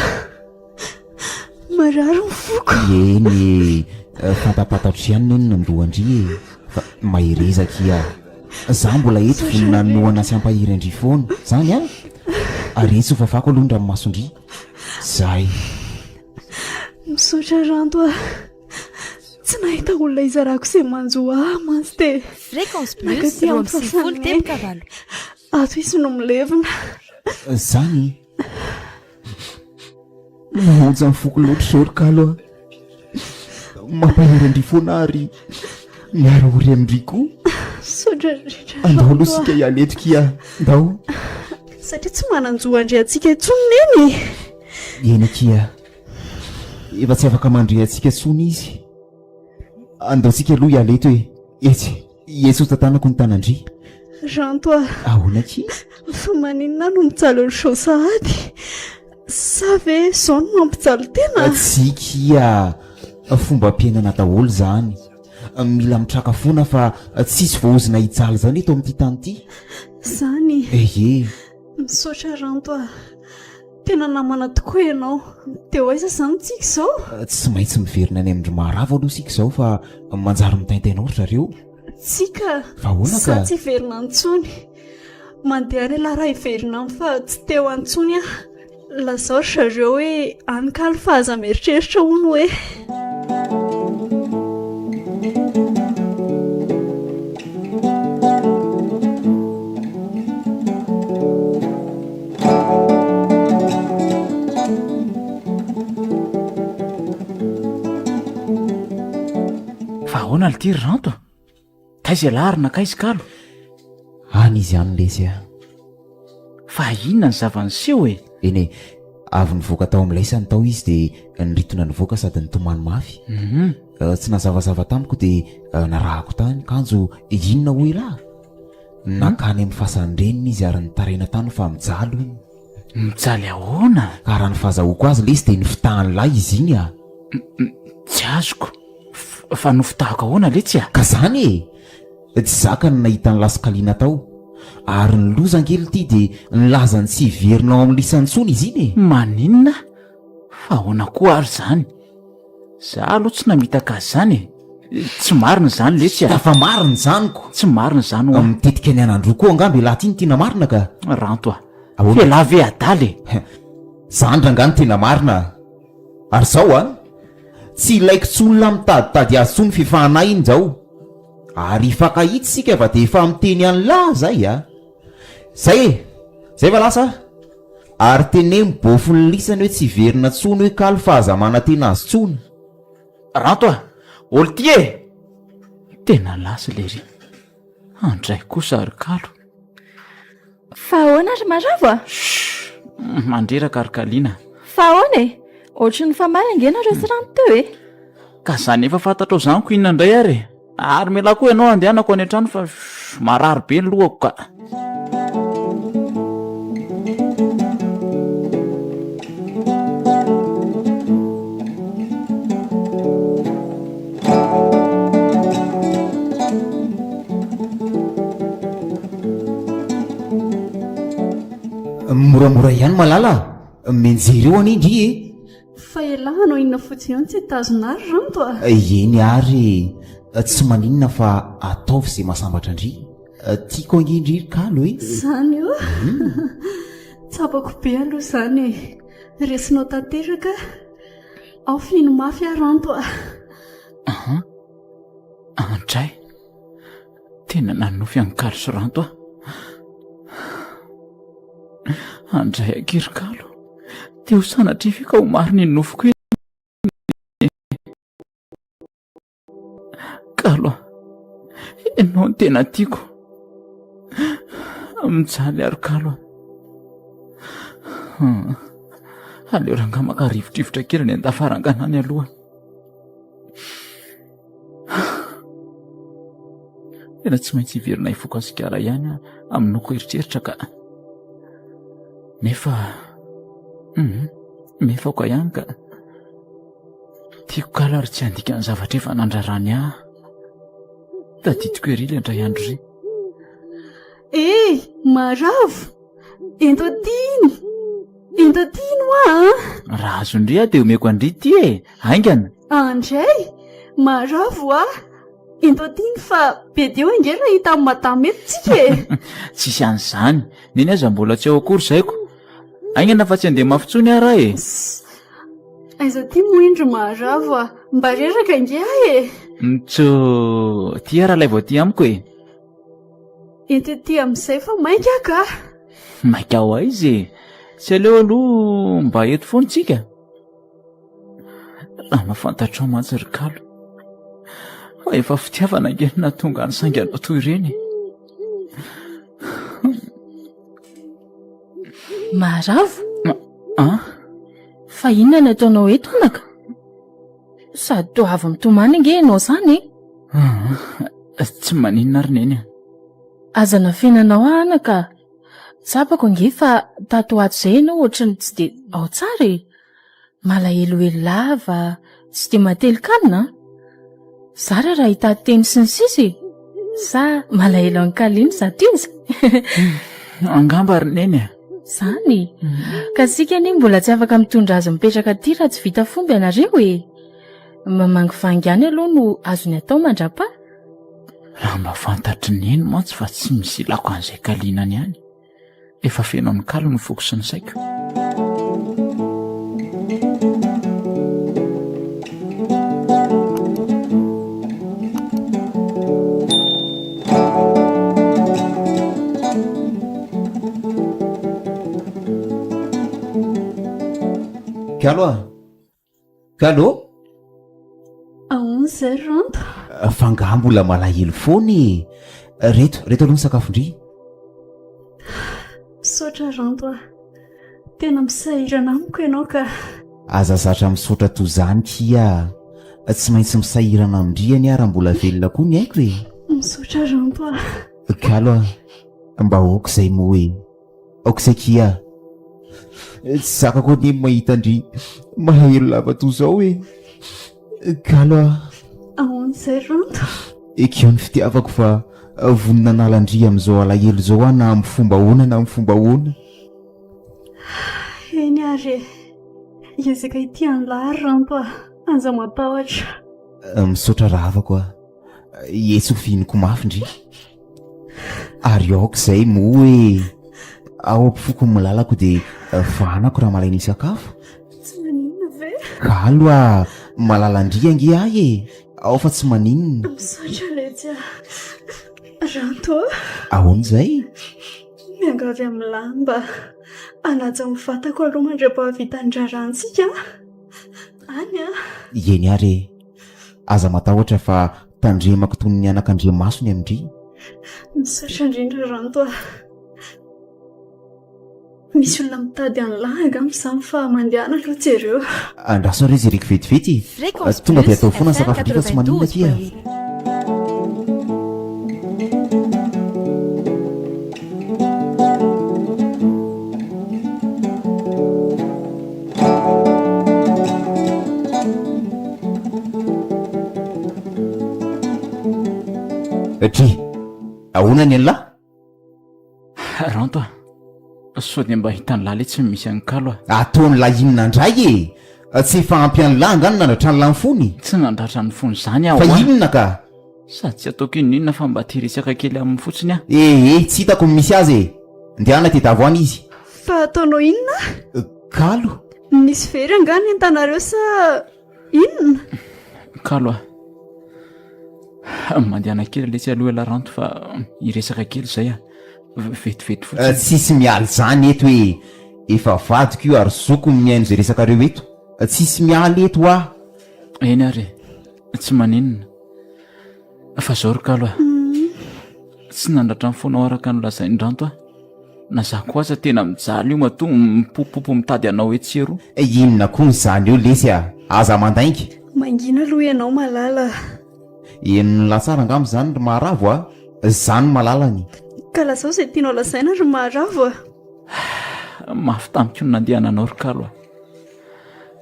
Marary ny foko. Eny e, fantapantatro ihany ny nandoa an-dry e. Fa mahereza akia. Za mbola eto vonona hanohana sy hampahery an-dry foana. Zany an? Ary etsy ho fafako aloha ny ranomason-dry. Zay. Misaotra Ranto a. Tsy nahita olona hizarako izay manjo ahy mantsy dia Fréquence Plus nankaty amin'ny 92 fasan'i teboka Neny. valo. Ato izy no milevina. Zany? Mahaonja ny foko loatra izao ry kalo a. Mampahery an-dry foana ary miara-ory amin-dry koa. Misaotra indrindra Andao aloha Ranto a. isika hiala eto kia. Ndao. Satria tsy manan-jo handre antsika intsony Neny e. Eny akia. Efa tsy afaka mandre antsika intsony izy. Andao tsika aloha hiala eto e. Etsy. Etsy ho tantanako ny tanan-dry. Ranto a. Ahoana akia? Fa maninona aho no mijaly ohatr'izao sahady? Sa ve izao no mampijaly tena? Tsia kia. Fombam-piainana daholo izany. Mila mitraka foana fa tsisy voaozona hijaly izany eto amin'ity tany ity. Izany? Ehe. Misaotra Ranto a. Tena namana tokoa ianao. Dia ho aiza izany tsika izao? Tsy maintsy miverina any amin-dry Maharavo aloha isika izao fa manjary mitaintaina ao ry zareo. Tsika? Fa ahoana ka? Za tsy hiverina any intsony. Mandeha any ialahy raha hiverina any fa tsy te ho any intsony aho. Lazao ry zareo hoe any kalo fa aza mieritreritra hono hoe. Fa ahoana lty ry Ranto a? Taiza ialahy ary nankaiza kalo? Any izy any lesy a. Fa inona ny zava-niseho e? Eny e, avy nivoaka tao amin'ilay isany tao izy dia niritona nivoaka sady nitomany mafy. Mhm. Eh, tsy nazavazava tamiko dia eh, narahako tany, kanjo inona hoy ialahy? Nankany amin'ny fasan-dreniny izy ary nitaraina tany fa mijaly hono. Mijaly ahoana? Ka raha ny fahazahoako azy lesy dia nifitahan'ilay izy iny a. Tsy azoko. Fa nofitahako ahoana letsy a? Ka zany e! Tsy zaka ny nahita ny lasikaliana tao. Ary ny loza ange lty dia nilaza ny tsy hiverina ao amin'ny lisany intsony izy iny e! Maninona? Fa ahoana koa ary izany? Za aloha tsy namitaka azy izany e! Tsy marina izany letsy a! Fa marina izany ko! Tsy marina izany hoa! Mitetika ny anandroa koa angamba ialahy ty no tiana marina ka! Ranto a! Ahoana? F'ialahy ve adala e? Zany rangahy no tena marina a! Ary zao a! Tsy ilaiko tsony lah mitaditady azy tsony f'efa anay iny zao. Ary hifankahita isika fa dia efa miteny an'lah zay a! Zay e! Zay fa lasa a! Ary teneno bôfon'ny lisany hoe tsy hiverina tsony hoe kalo fa aza manantena azy tsony. Ranto a! Ol ty e! Tena lasa lery. Andray kosa ry kalo. Fa ahoana ry Maravo a? Shh! Mandreraka ry Kalina. Fa ahoana e? Ohatry ny famaly ange nareo sy Ranto teo e! Ka zany efa fantatrao zany ko inona indray ary e! Ary mialà koa ianao andehanako any an-trano fa shh! Marary be ny lohako ka. Moramora ihany malala a! Mianjera eo anie ndry e! Fa elah hanao inona fotsiny eo no tsy hitazona ahy ry Ranto a! Eny ary e! Tsy maninona fa ataovy izay mahasambatra ndry. Tiako ange ndry ry kalo e! Izany io? Tsapako be aloha izany e! Resinao tanteraka aho. Ao fino mafy aho Ranto a! Aha! Andray! Tena nanofy an'i Kalo sy Ranto aho. Andray akia ry Kalo. Te ho sanatria ve ka ho marina iny nofiko iny e? Kalo a! Ianao no tena tiako. Mijaly aho ry Kalo a. Aleo rangahy maka rivotrivotra kely any an-dafarangana any aloha. Tena tsy maintsy hiverina hifoka sigara ihany aho amin'noko eritreritra ka. Nefa. Mhm. Mifoka ihany ka. Tiako kalo ary tsy handika ny zavatra efa nandrarany ahy. Tadidiko ery ilay indray andro ry. Eh, maravo! Ento aty iny! Ento aty iny hoa an! Raha azon-dry aho dia omeko an-dry ity e! Haingana! Andray! Maravo hoa! Ento aty iny fa be dia eo ange raha hita amin'i madama eto tsika e! Tsisy an'izany! Neny aza mbola tsy ao akory zaiko. Haingana fa tsy handeha mafy intsony aho raha e! Aiza aty moa indry maharavo a! Mba reraka ange aho e! Mitsoo! Ty ary alaivo aty amiko e! Ento ety amin'izay fa maika aho ka! Maika ho aiza e? Tsy aleo aloha mba eto foana tsika? Raha mba fantatrao mantsy ry Kalo fa efa fitiavana ange no nahatonga ny sainganao toy ireny e. Maharavo? An? Fa inona no ataonao eto anaka? Sady toa avy mitomany ange ianao izany e. Tsy maninona ry Neny a. Aza nafenanao aho anaka. Tsapako ange fa tato ho ato izay ianao ohatry ny tsy dia ao tsara e. Malahelohelo lava, tsy dia matelin-kanina an. Zara raha hitady teny sy ny sisa e. Sa malahelo an'i Kalina izato iza? Angamba ry Neny a. Izany? Ka isika anie mbola tsy afaka mitondra azy mipetraka aty raha tsy vita fomba ianareo e. Mamangivangy ihany aloha no azony atao mandrapaha. Raha mba fantatry Neny mantsy fa tsy misy ilako an'izay kalinany any. Efa feno an'i Kalo ny foko sy ny saiko. Kalo a! Kalo! Ahoana izay ry Ranto? Fa angaha mbola malahelo foana e! Reto, reto aloha ny sakafon-dry. Misaotra Ranto a! Tena misahirana amiko ianao ka. Aza zatra misaotra toy izany kia a! Tsy maintsy misahirana amin-dry anie aho raha mbola velona koa ny aiko e! Misaotra Ranto a! Kalo a! Mba aoka izay moa e! Aoka izay kia a! Tsy zakako anie ny mahita an-dry malahelo lava toy izao e! Kalo a! Ahoana izay Ranto? Ekeo ny fitiavako fa vonona hanala an-dry amin'izao alahelo izao aho na amin'ny fomba ahoana na amin'ny fomba ahoana. Eny ary e! Hiezaka hitia an'lah ary Ranto a! Aza matahotra. Misaotra rahavako a! Etsy ho fihiniko mafy ndry. Ary aoka izay moa e! Ao am-pofoko ny malalako dia fahanako raha malaina hisakafo. Tsy maninona ve? Kalo a! Malala an-dry ange ahy e! Ao fa tsy maninona. Misaotra letsy a! Ranto a! Ahoana izay? Miangavy amin'ny lamba hanaja ny vatako aloha mandra-pahavita ny raharahantsika a! Any a! Eny ary e! Aza matahotra fa tandremako toy ny anakandriamaso ny amin-dry. Misaotra indrindra Ranto a! Misy olona mitady an'lah angamba izany fa mandehana aloha jereo. Andraso ary izy jereko vetivety e! Tonga dia atao foana ny sakafon-dry fa tsy maninona akia. Dry, ahoana ny an'lah? Ranto a, sao dia mba hitan'lah letsy ny misy an'i Kalo a. Ataon'lah inona indray e? Tsy efa ampy an'lah angaha ny nandratra an'lah ny fony? Tsy nandratra ny fony izany aho Fa a. inona ka? Sady tsy ataoko inon'inona fa mba te hiresaka kely aminy fotsiny aho. Ee, tsy hitako ny misy azy e! Ndehana tedavo any izy. Fa ataonao inona? Kalo. Nisy very angaha ny entanareo sa inona? Kalo a! Mandehana kely letsy aloha elah Ranto fa hiresaka kely izay a! Vetivety fotsiny. Tsisy miala izany eto e! Efa vadiko io ary zoko ny mihaino izay resakareo eto. Tsisy miala eto hoa! Eny ary e! Tsy maninona. Fa zao ry kalo a! Tsy nandratra ny fonao araka ny nolazain-dRanto aho. Na za koa aza tena mijaly io matoa mipopopo mitady anao etsy sy eroa. Inona koa izany eo lesy a! Aza mandainga. Mangina aloha ianao Malala a! Henon'ny lahy tsara angamba izany ry Maharavo a! Za no malalany. Ka lazao izay tianao lazaina ry Maharavo a! Mafy tamiko ny nandehananao ry kalo a!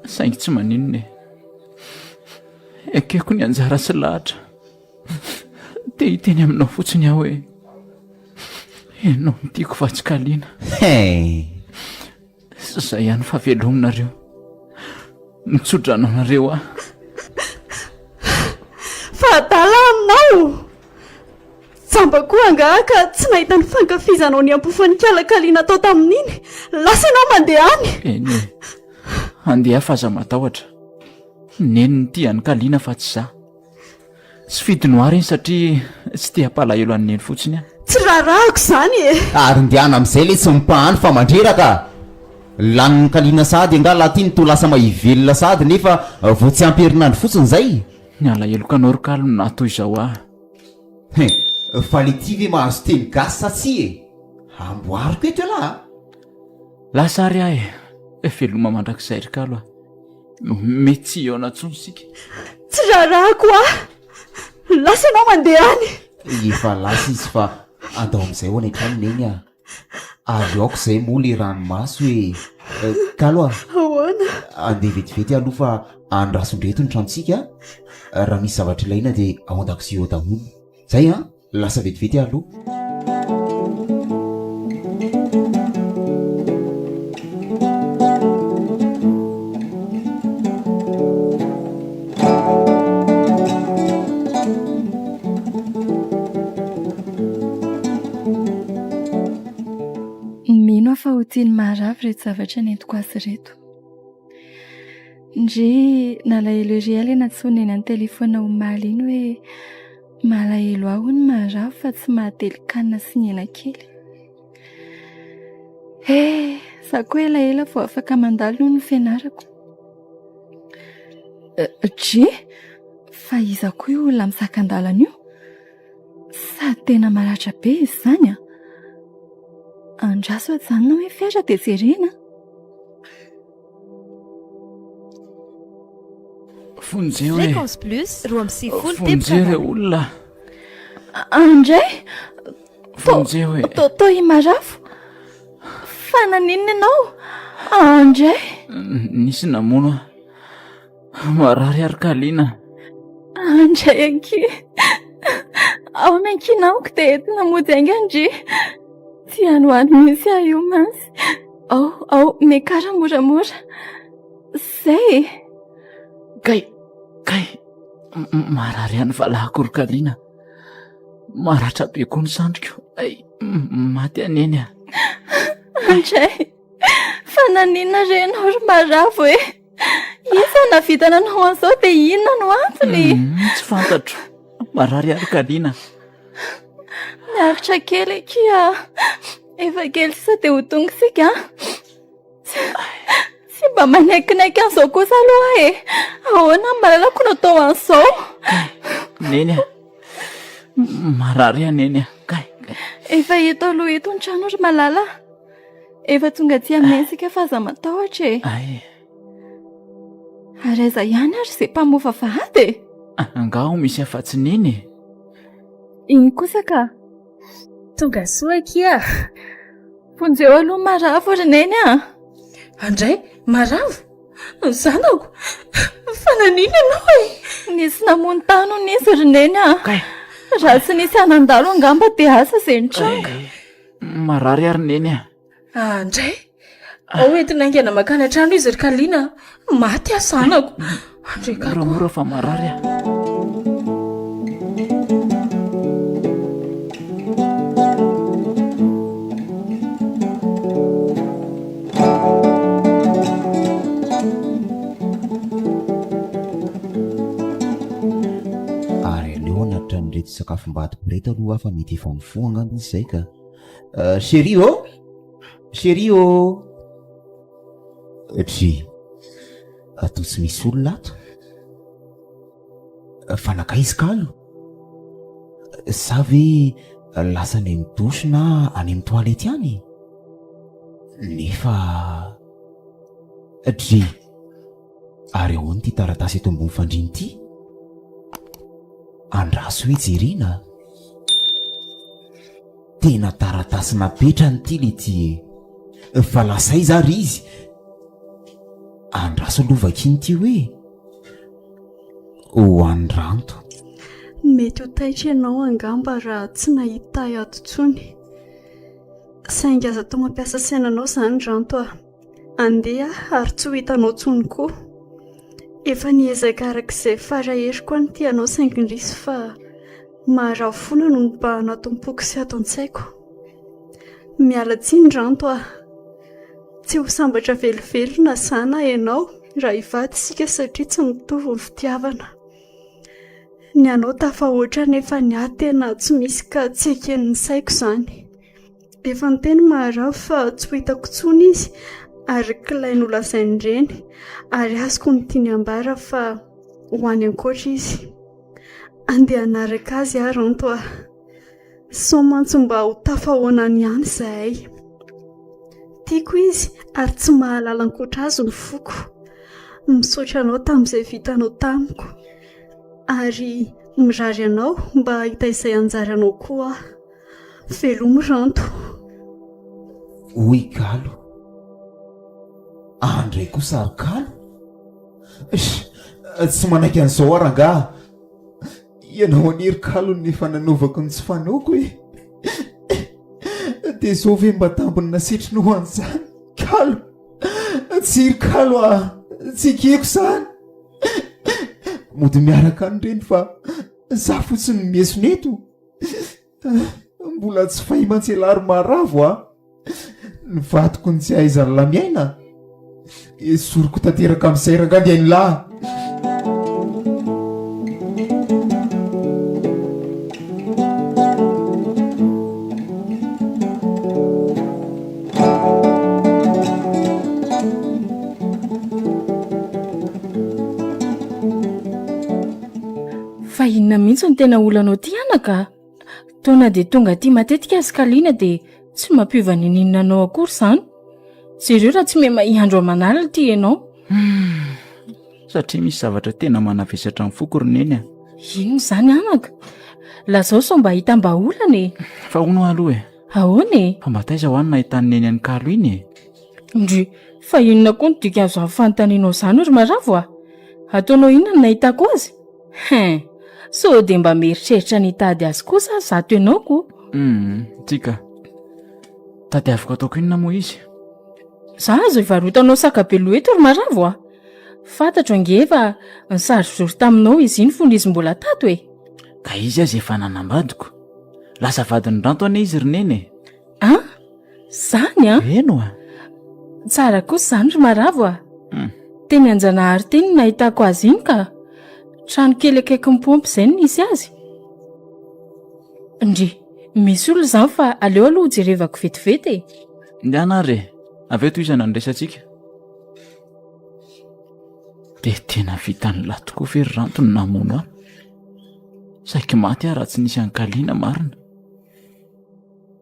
Saingy tsy maninona e. Ekeko ny anjara sy lahatra. Te hiteny aminao fotsiny aho hoe ianao no tiako fa tsy kaliana. Hey! Izay ihany fa velominareo. Mitsodrano anareo aho. Fa adala aminao! Jamba koa angaha ka tsy nahita ny fankafizanao ny ampofan'ny kalakaliana tao tamin'iny. Lasa ianao mandeha any. Eny e. Handeha fa aza matahotra. Neny no tia an'i Kaliana fa tsy za. Tsy fidiny ho ahy ireny satria tsy te hampalahelo an'i Neny fotsiny aho. Tsy raharahako izany e! Ary ndehana amin'izay le tsy mipahany fa mandreraka a! Lanin'i Kaliana sahady angaha lahy ty no toa lasa mahivelona sahady nefa vao tsy ampy herinandro fotsiny izay? Ny alaheloko anao ry Kalo no naha toy izao ahy. Hein! Fa le ty ve mahazo teny gasy sa tsia e? Amboariko eto elah a! Lasa ary aho e! Veloma mandrakizay ry Kalo a! Mety tsy hihaona intsony isika. Tsy raharahako aho. Lasa ianao mandeha any. Efa lasa izy fa andao amin'izay ho any an-trano Neny a! Ary aoka izay moa le ranomaso e! Kalo a! Ahoana? Andeha vetivety aloha fa andraso indray eto ny tranontsika a! Raha misy zavatra ilaina dia ao an-dakozia ao daholo. Zay an! Lasa vetivety aho aloha. Mino aho fa ho tian'i Maharavo ireto zavatra nentiko azy ireto. Ndry nalahelo ery aho ilay nantsoiny eny an-telefaonina omaly iny hoe Malahelo ahy hono Maharavo fa tsy mahatelin-kanina sy ny hena kely. He, za koa elaela vao afaka mandalo hono ny fianarako. Dry, fa iza koa io olona misakan-dalana io? Sady tena maratra be izy izany an! Andraso ajanona hoe fiara dia jerena. Vonjeo e. Fréquence Plus 92 Vonjeo ireo olona. Andray! Vonjeo e. Toto Imarafo. Fa naninona ianao? Andray! Nisy namono ahy. Marary ary Kalina. Andray ankia. Ao miankina amiko dia entina mody haingana ndry. Tsy any ho any mihitsy aho io mantsy. Ao, ao, miakara moramora. Zay e! Kay, kay, marary ihany valahako ry Kalina. Maratra be koa ny sandriko. Ay, maty aneny a. Andray, fa naninona re ianao ry maravo e? Iza nahavita nanao an'izao dia inona no antony? Mm, tsy fantatro. Marary aho ry Kalina. Miaritra kely akia. Efa kely sisa dia ho tonga isika an. Tsy mba manaikinaiky an'izao kosa aloha aho e. Ahoana ny malalako no atao an'izao? Neny a. Marary aho Neny a. Kay, kay. Efa eto aloha eto ny trano ry malala. Efa tonga aty aminay isika fa aza matahotra e. Ay. Ary aiza ihany ary izay mpamofa vahady e? Angaha ho misy afa-tsy Neny e? Iny kosa ka. Tonga soa akia. Vonjeo aloha Maravo ry Neny a! Andray, Maravo? Ny zanako? Fa naninona ianao e? Nisy namono tany hono izy ry Neny a! Kay! Raha tsy nisy hanandalo angamba dia asa izay nitranga. Marary ary Neny a! Andray! Ao entina haingana mankany an-trano izy ry Kalina a! Maty aho zanako! Andray ka koa. Moramora fa marary aho. Ary aleo hanatitra an'ireto sakafom-badiko ireto aloha aho fa mety efa mifoha angamba izy izay ka. Chérie ô! Chérie ô! Dry, toa tsy misy olona ato. Fa nankaiza kalo? Sa ve lasa any amin'ny douche na any amin'ny toilette any? Nefa. Dry, ary ahoana ity taratasy eto ambony fandriana ity? Andraso hoe jerena. Tena taratasy napetrany ity le ty e! Fa lasa aiza ary izy? Andraso aloha vakiana ity hoe Ho an'i Ranto. Mety ho taitra ianao angamba raha tsy nahita ahy ato intsony. Saingy aza atao mampiasa saina anao izany Ranto a. Andeha aho ary tsy ho hitanao intsony koa. Efa niezaka araka izay fara heriko aho nitia anao saingy indrisy fa maharavo foana no mibahana ato am-poko sy ato an-tsaiko. Miala tsiny Ranto a. Tsy ho sambatra velively na za na ianao raha hivady isika satria tsy mitovy ny fitiavana. Ny anao tafahoatra nefa ny ahy tena tsy misy ka tsy eken'ny saiko izany. Efa niteny Maharavo fa tsy ho hitako intsony izy araka ilay nolazain'ny reny ary azoko ny tiany ambara fa ho any ankoatra izy. Andeha hanaraka azy aho Ranto a! Sao mantsy mba ho tafahoana any ihany izahay. Tiako izy ary tsy mahalala ankoatra azy ny foko. Misaotra anao tamin'izay vitanao tamiko ary mirary anao mba hahita izay anjaranao koa aho. Velomy Ranto. Hoy Kalo. Andray kosa ry Kalo. Tsy manaiky an'izao aho rangaha. Ianao anie ry Kalo no efa nanaovako ny tsy fanaoko e. Dia izao ve mba tambiny nasetrinao an'izany Kalo? Tsy ry Kalo a, tsy ekeko izany. Mody miaraka any ireny fa za fotsiny no miesona eto. Mbola tsy fay mantsy ialahy ry Maharavo a! Ny vadiko ny tsy ahaizan'ny lahy miaina. Esoriko tanteraka amin'izay rangahy ny ain'lahy. Fa inona mihitsy no tena olanao aty anaka a? Toa na dia tonga aty matetika azy Kalina dia tsy mampiova niniana anao akory izany. Jereo raha tsy miha-mahia andro aman'alina ity ianao. Hmm, satria misy zavatra tena manavesatra ny foko ry neny a. Inona izany anaka? Lazao sao mba ahitam-bahaolana e. Fa hono aloha e. Ahoana e? Fa mba taiza ho any nahitan'i neny an'i Kalo iny e? Ndry, fa inona koa no dikan'izany fanontanianao izany ry Maravo a? Ataonao inona no nahitako azy? Hein! Sao dia mba mieritreritra ny hitady azy kosa aza zato ianao ko? Hum, tsia ka. Tadiaviko ataoko inona moa izy? Za aza ivarotanao saka be loha eto ry Maravo a! Fantatro ange fa nisary zoro taminao izy iny fony izy mbola tato e! Ka izy aza efa nanambadiko. Lasa vadin'i Ranto anie izy ry Neny e! An! Zany an! Eny oa! Tsara kosa izany ry Maravo a! Hmm. Teny Anjanahary teny no nahitako azy iny ka! Trano kely akaikin'ny paompy izay no nisy azy. Ndry, misy olona izany fa aleo aloha hojerevako vetivety e! Ndehana ary e! Avy eo tohizana ny resatsika. Dia tena vitan'ny lahy tokoa ve ry Ranto ny namono ahy? Saiky maty aho raha tsy nisy an'i Kalina marina.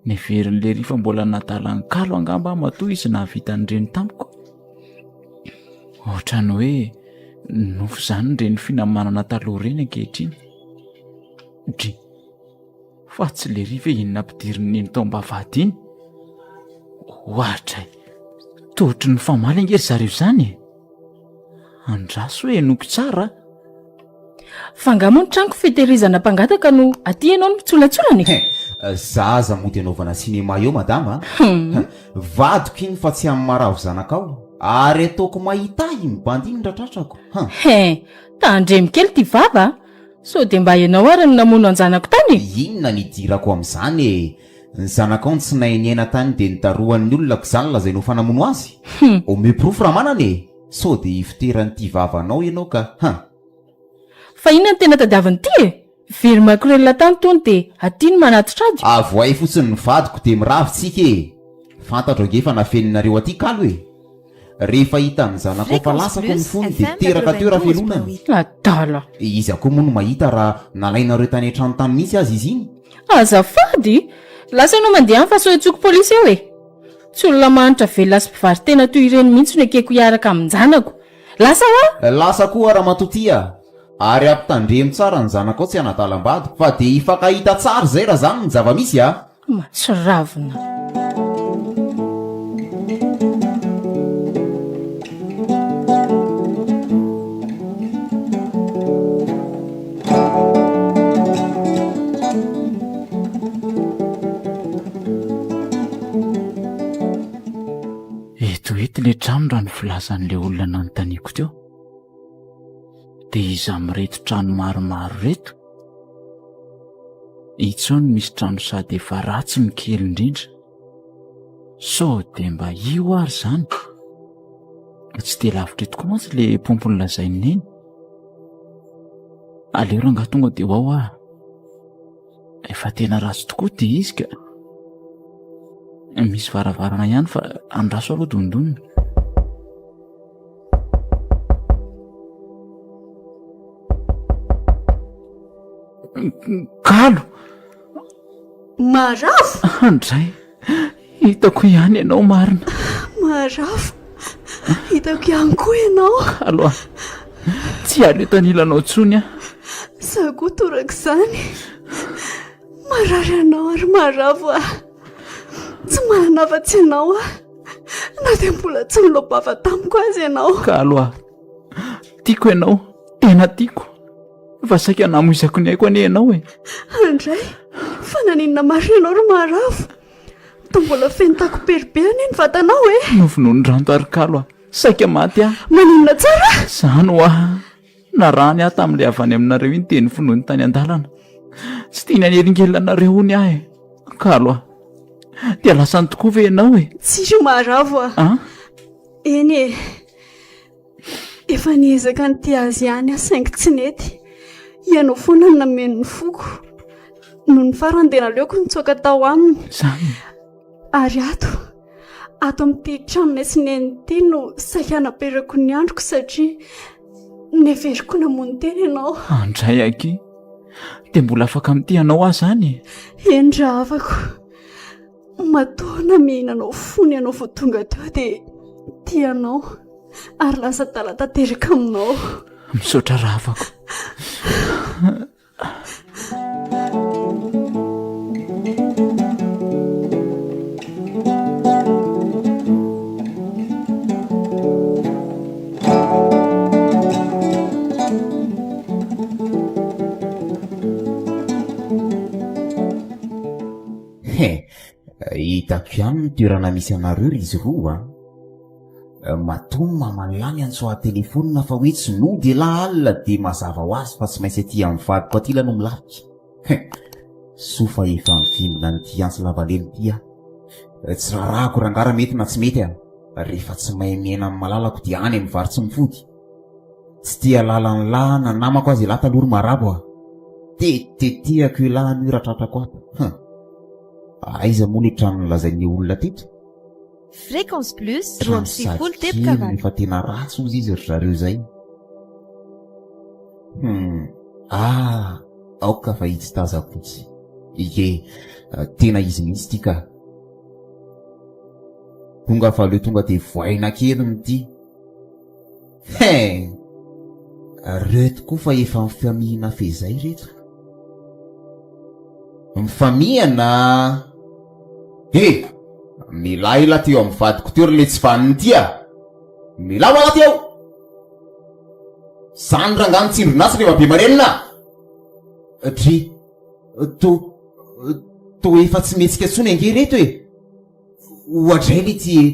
Neverin'i Lery fa mbola nadala an'i Kalo angamba aho matoa izy nahavita an'ireny tamiko. Ohatran'ny hoe nofy izany ireny finamanana taloha ireny ankehitriny. Dry. Fa tsy Lery ve iny nampidirin'i Neny tao am-bavahady iny? Ohatray. Toa ohatry ny famaly ange ry zareo izany e. Andraso hoe henoiko tsara a. Fa angaha moa ny tranoko fitehirizana mpangataka no aty ianao no mitsolatsolana e? Za aza mody anaovana cinéma eo madama a! Hum. Vadiko iny fa tsy amin'ny maravo zanakao ary ataoko mahita ahy iny bandy iny ratratrako han! Hein! Tandremo kely ty vava a! Sao dia mba ianao ary no namono an-janako tany e? Inona no idirako amin'izany e? Ny zanakao no tsy nahay niaina tany dia nodarohan'ny olona ko zany lazainao fa namono azy? Hum. Omeo porofo raha manana e! Sao dia hifoteran'ity vavanao ianao ka han! Fa inona no tena tadiavin'ity e? Very makorelina tany tony dia aty no manatitra ady? Avoahy fotsiny ny vadiko dia miravy tsika e! Fantatro ange fa nafeninareo aty kalo e! Rehefa hitan'ny zanakao fa Fréquence lasako ny Plus fony dia FM teraka teo rafelonana. 92.8. Adala! Iza koa moa no mahita raha nalainareo tany an-trano tany mihitsy aza izy iny? Azafady! Lasa ianao mandeha any fa sao hitsoko polisy eo e! Tsy olona mahantra velona sy mpivaro-tena toy ireny mihitsy no ekeko hiaraka amin-janako. Lasa hoa! Lasa koa ramatoa tia ary ampitandremo tsara ny zanakao tsy hanadalam-bady fa dia hifankahita tsara izay raha izany ny zava-misy a! Matsiravina. Mety le trano raha ny filazan'ilay olona nanontaniako teo. Dia iza amin'ireto trano maromaro ireto? Intsony misy trano sady efa ratsy no kely indrindra. Sao dia mba io ary izany? Tsy dia lavitra eto koa mantsy ilay paompy nolazain'i Neny. Aleo rangahy tonga dia ho ao aho. Efa tena ratsy tokoa ity izy ka. Misy varavarana ihany fa andraso aloha dondonina. Kalo! Maravo! Andray, hitako ihany ianao marina. Maravo, hitako ihany koa ianao. Kalo a, tsy hiala eto anilanao intsony aho. Izaho koa torak'izany. Marary anao ary maravo aho. Tsy manana afa-tsy ianao aho. Na dia mbola tsy niloa-bava tamiko aza ianao. Kalo a, tiako ianao, tena tiako. Fa saika namoizako ny aiko anie ianao e. Andray, fa naninona marina ianao ry Maharavo? Toa mbola feno takom-pery be anie ny vatanao e. Novonoin'i Ranto ary Kalo a. Saika maty aho. Maninona tsara? Izany hoa. Narahany aho tamin'ilay avy any aminareo iny dia novonoiny tany an-dalana. Tsy tiany hanelingelina anareo hono aho e. Kalo a. Dia lasany tokoa ve ianao e? Tsia ry Maharavo a. An? Eny e. Efa niezaka nitia azy ihany aho saingy tsy nety. Ianao foana no nameno ny foko. Nony farany dia naleoko nitsoaka tao aminy. Izany. Ary ato, ato amin'ity tranonay sy neny ity no saika hanaperako ny androko satria neveriko namono tena ianao. Andray aky. Dia mbola afaka mitia anao aho izany e? Eny rahavako. Matoa namihina anao fony ianao vao tonga teo dia tia anao ary lasa adala tanteraka aminao. Misaotra rahavako. He, hitako ihany ny toerana misy anareo ry izy roa a. Matoa ny maman'lah niantso ahy telefonina fa hoe tsy nody elah alina dia mazava ho azy fa tsy maintsy aty amin'ny vadiko aty lah no milafika. He, soa fa efa mivimbina an'ity antsy lavalelo ity aho. Tsy raharahako rangahy raha mety na tsy mety a. Rehefa tsy mahay miaina amin'ny malalako dia any amin'ny vary tsy mifody. Tsy tia halala an'lah na namako aza elah taloha ry marabo a! Tetitetehako elah anio raha tratrako ato. Huh! Aiza moa le trano nolazain'ny olona teto? Fréquence Plus Trano 92 sady teboka kely valo. nefa tena ratsy hozy izy ry zareo izay. Hum! Ah! Aoka fa itsy tazako itsy. Ie, tena izy mihitsy ity ka. Tonga fa aleo tonga dia voaina kely ny ity. Hein! Reo tokoa fa efa mifamihina fezay reto. Mifamihana? He! Milay la teo amin'ny vadiko teo ry le tsy vanona ity a! Milay wa la teo! Zany rangahy mitsindron'atsy rehefa be marenina! Dry, to, to efa tsy mihetsika intsony ange reto e! Oadray le ty e!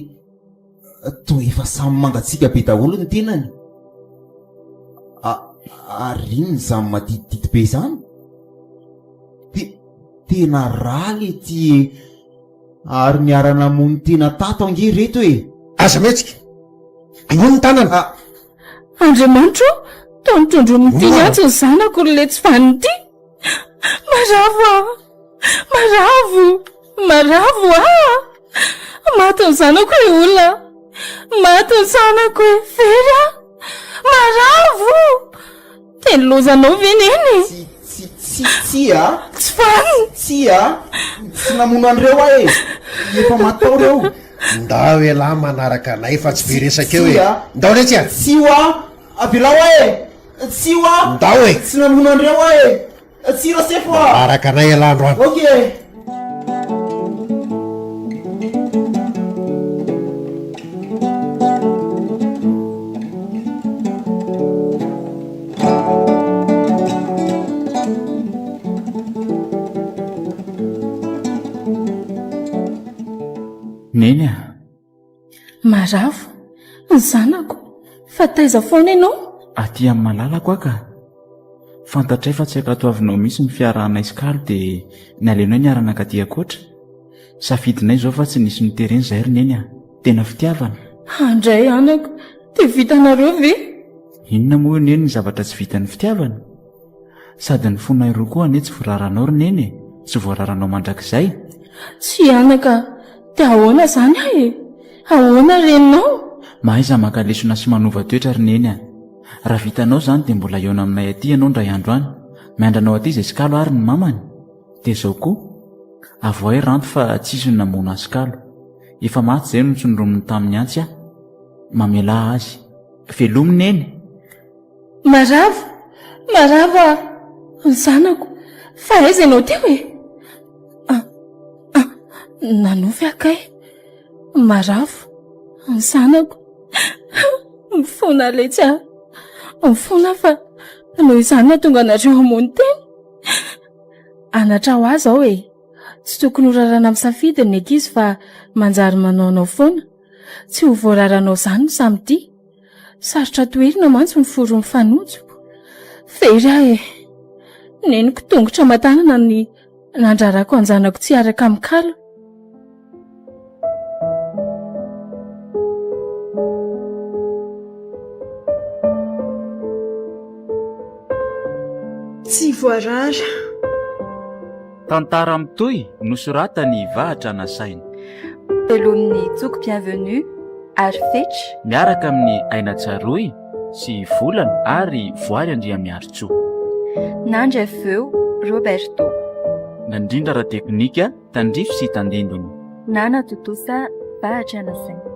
Toa efa samy mangatsiaka be daholo ny tenany. Ary inona izany maditidity be izany? Te, tena rà le ty e! Ary niara-namono tena tato ange ireto e! Aza mihetsika! Ambony ny tanana! Ah! Andriamanitra ô! Toa notondroin'ity niantso ny zanako ry letsy vanona ity! Maravo aho! Maravo! Maravo ah! Maty ny zanako ry olona! Maty ny zanako e! Very aho! Maravo! Teny lozanao ve neny? Tsy, tsy, tsy, tsia! Tsy vanona! Tsia! Tsy namono an'ireo aho e! Efa maty tao ireo! Ndao elah manaraka anay fa tsy be resaka eo e! Tsia! Ndao letsy a! Tsy hoa! Avelao aho e! Tsy hoa! Ndao e! Tsy namono an'ireo aho e! Tsy Rasefo a! Manaraka anay ialahy androany. Ok! Neny a! Maravo. Ny zanako, fa taiza foana ianao? Aty amin'ny malalako aho ka. Fantatray fa tsy ankatoavinao mihitsy ny fiarahanay sy Kalo dia naleonay niara-nankaty ankoatra. Safidinay izao fa tsy nisy noterena izahay ry Neny a! Tena fitiavana. Handray anaka, dia vitanareo ve? Inona moa ry Neny ny zavatra tsy vitan'ny fitiavana? Sady ny fonay roa koa anie tsy voararanao ry Neny e! Tsy voararanao mandrakizay. Tsia anaka, dia ahoana izany aho e? Ahoana reninao? Mahaiza maka lesona sy manova toetra ry Neny a! Raha vitanao izany dia mbola hihaona aminay aty ianao indray andro any. Miandry anao aty izay Sikalo ary ny mamany. Dia izao koa, avoahay Ranto fa tsy izy no namono an'i Sikalo. Efa maty izay no tsindrominy tamin'ny antsy aho. Mamelà azy. Velomy Neny! Marava! Marava ny zanako! Fa aiza ianao teo e? Ah, ah, nanofy aho kay. Maravo ny zanako. Mifona letsy aho. Mifona fa noho izany nahatonga anareo hamono tena. Anatra ho ahy izao e. Tsy tokony ho rarana misafidy ny ankizy fa manjary manaonao foana. Tsy ho voararanao izany ny samy tia. Sarotra toherina mantsy ny fo roa mifanojo. Very aho e. Neniko tongotra aman-tanana ny nandrarako an-janako tsy hiaraka amin'i Kalo. Tsy voarara. Tantara mitohy nosoratan'i Vahatra Nasaina. Velomin'i Toky Bienvenue ary Fetra. Miaraka amin'i Aina Tsaroy sy Volana ary Voary Andriamiarintsoa. Nandry avy eo Roberto. Nandrindra ara-teknika, tandrify sy tandindona. Nanatontosa Vahatra Nasaina.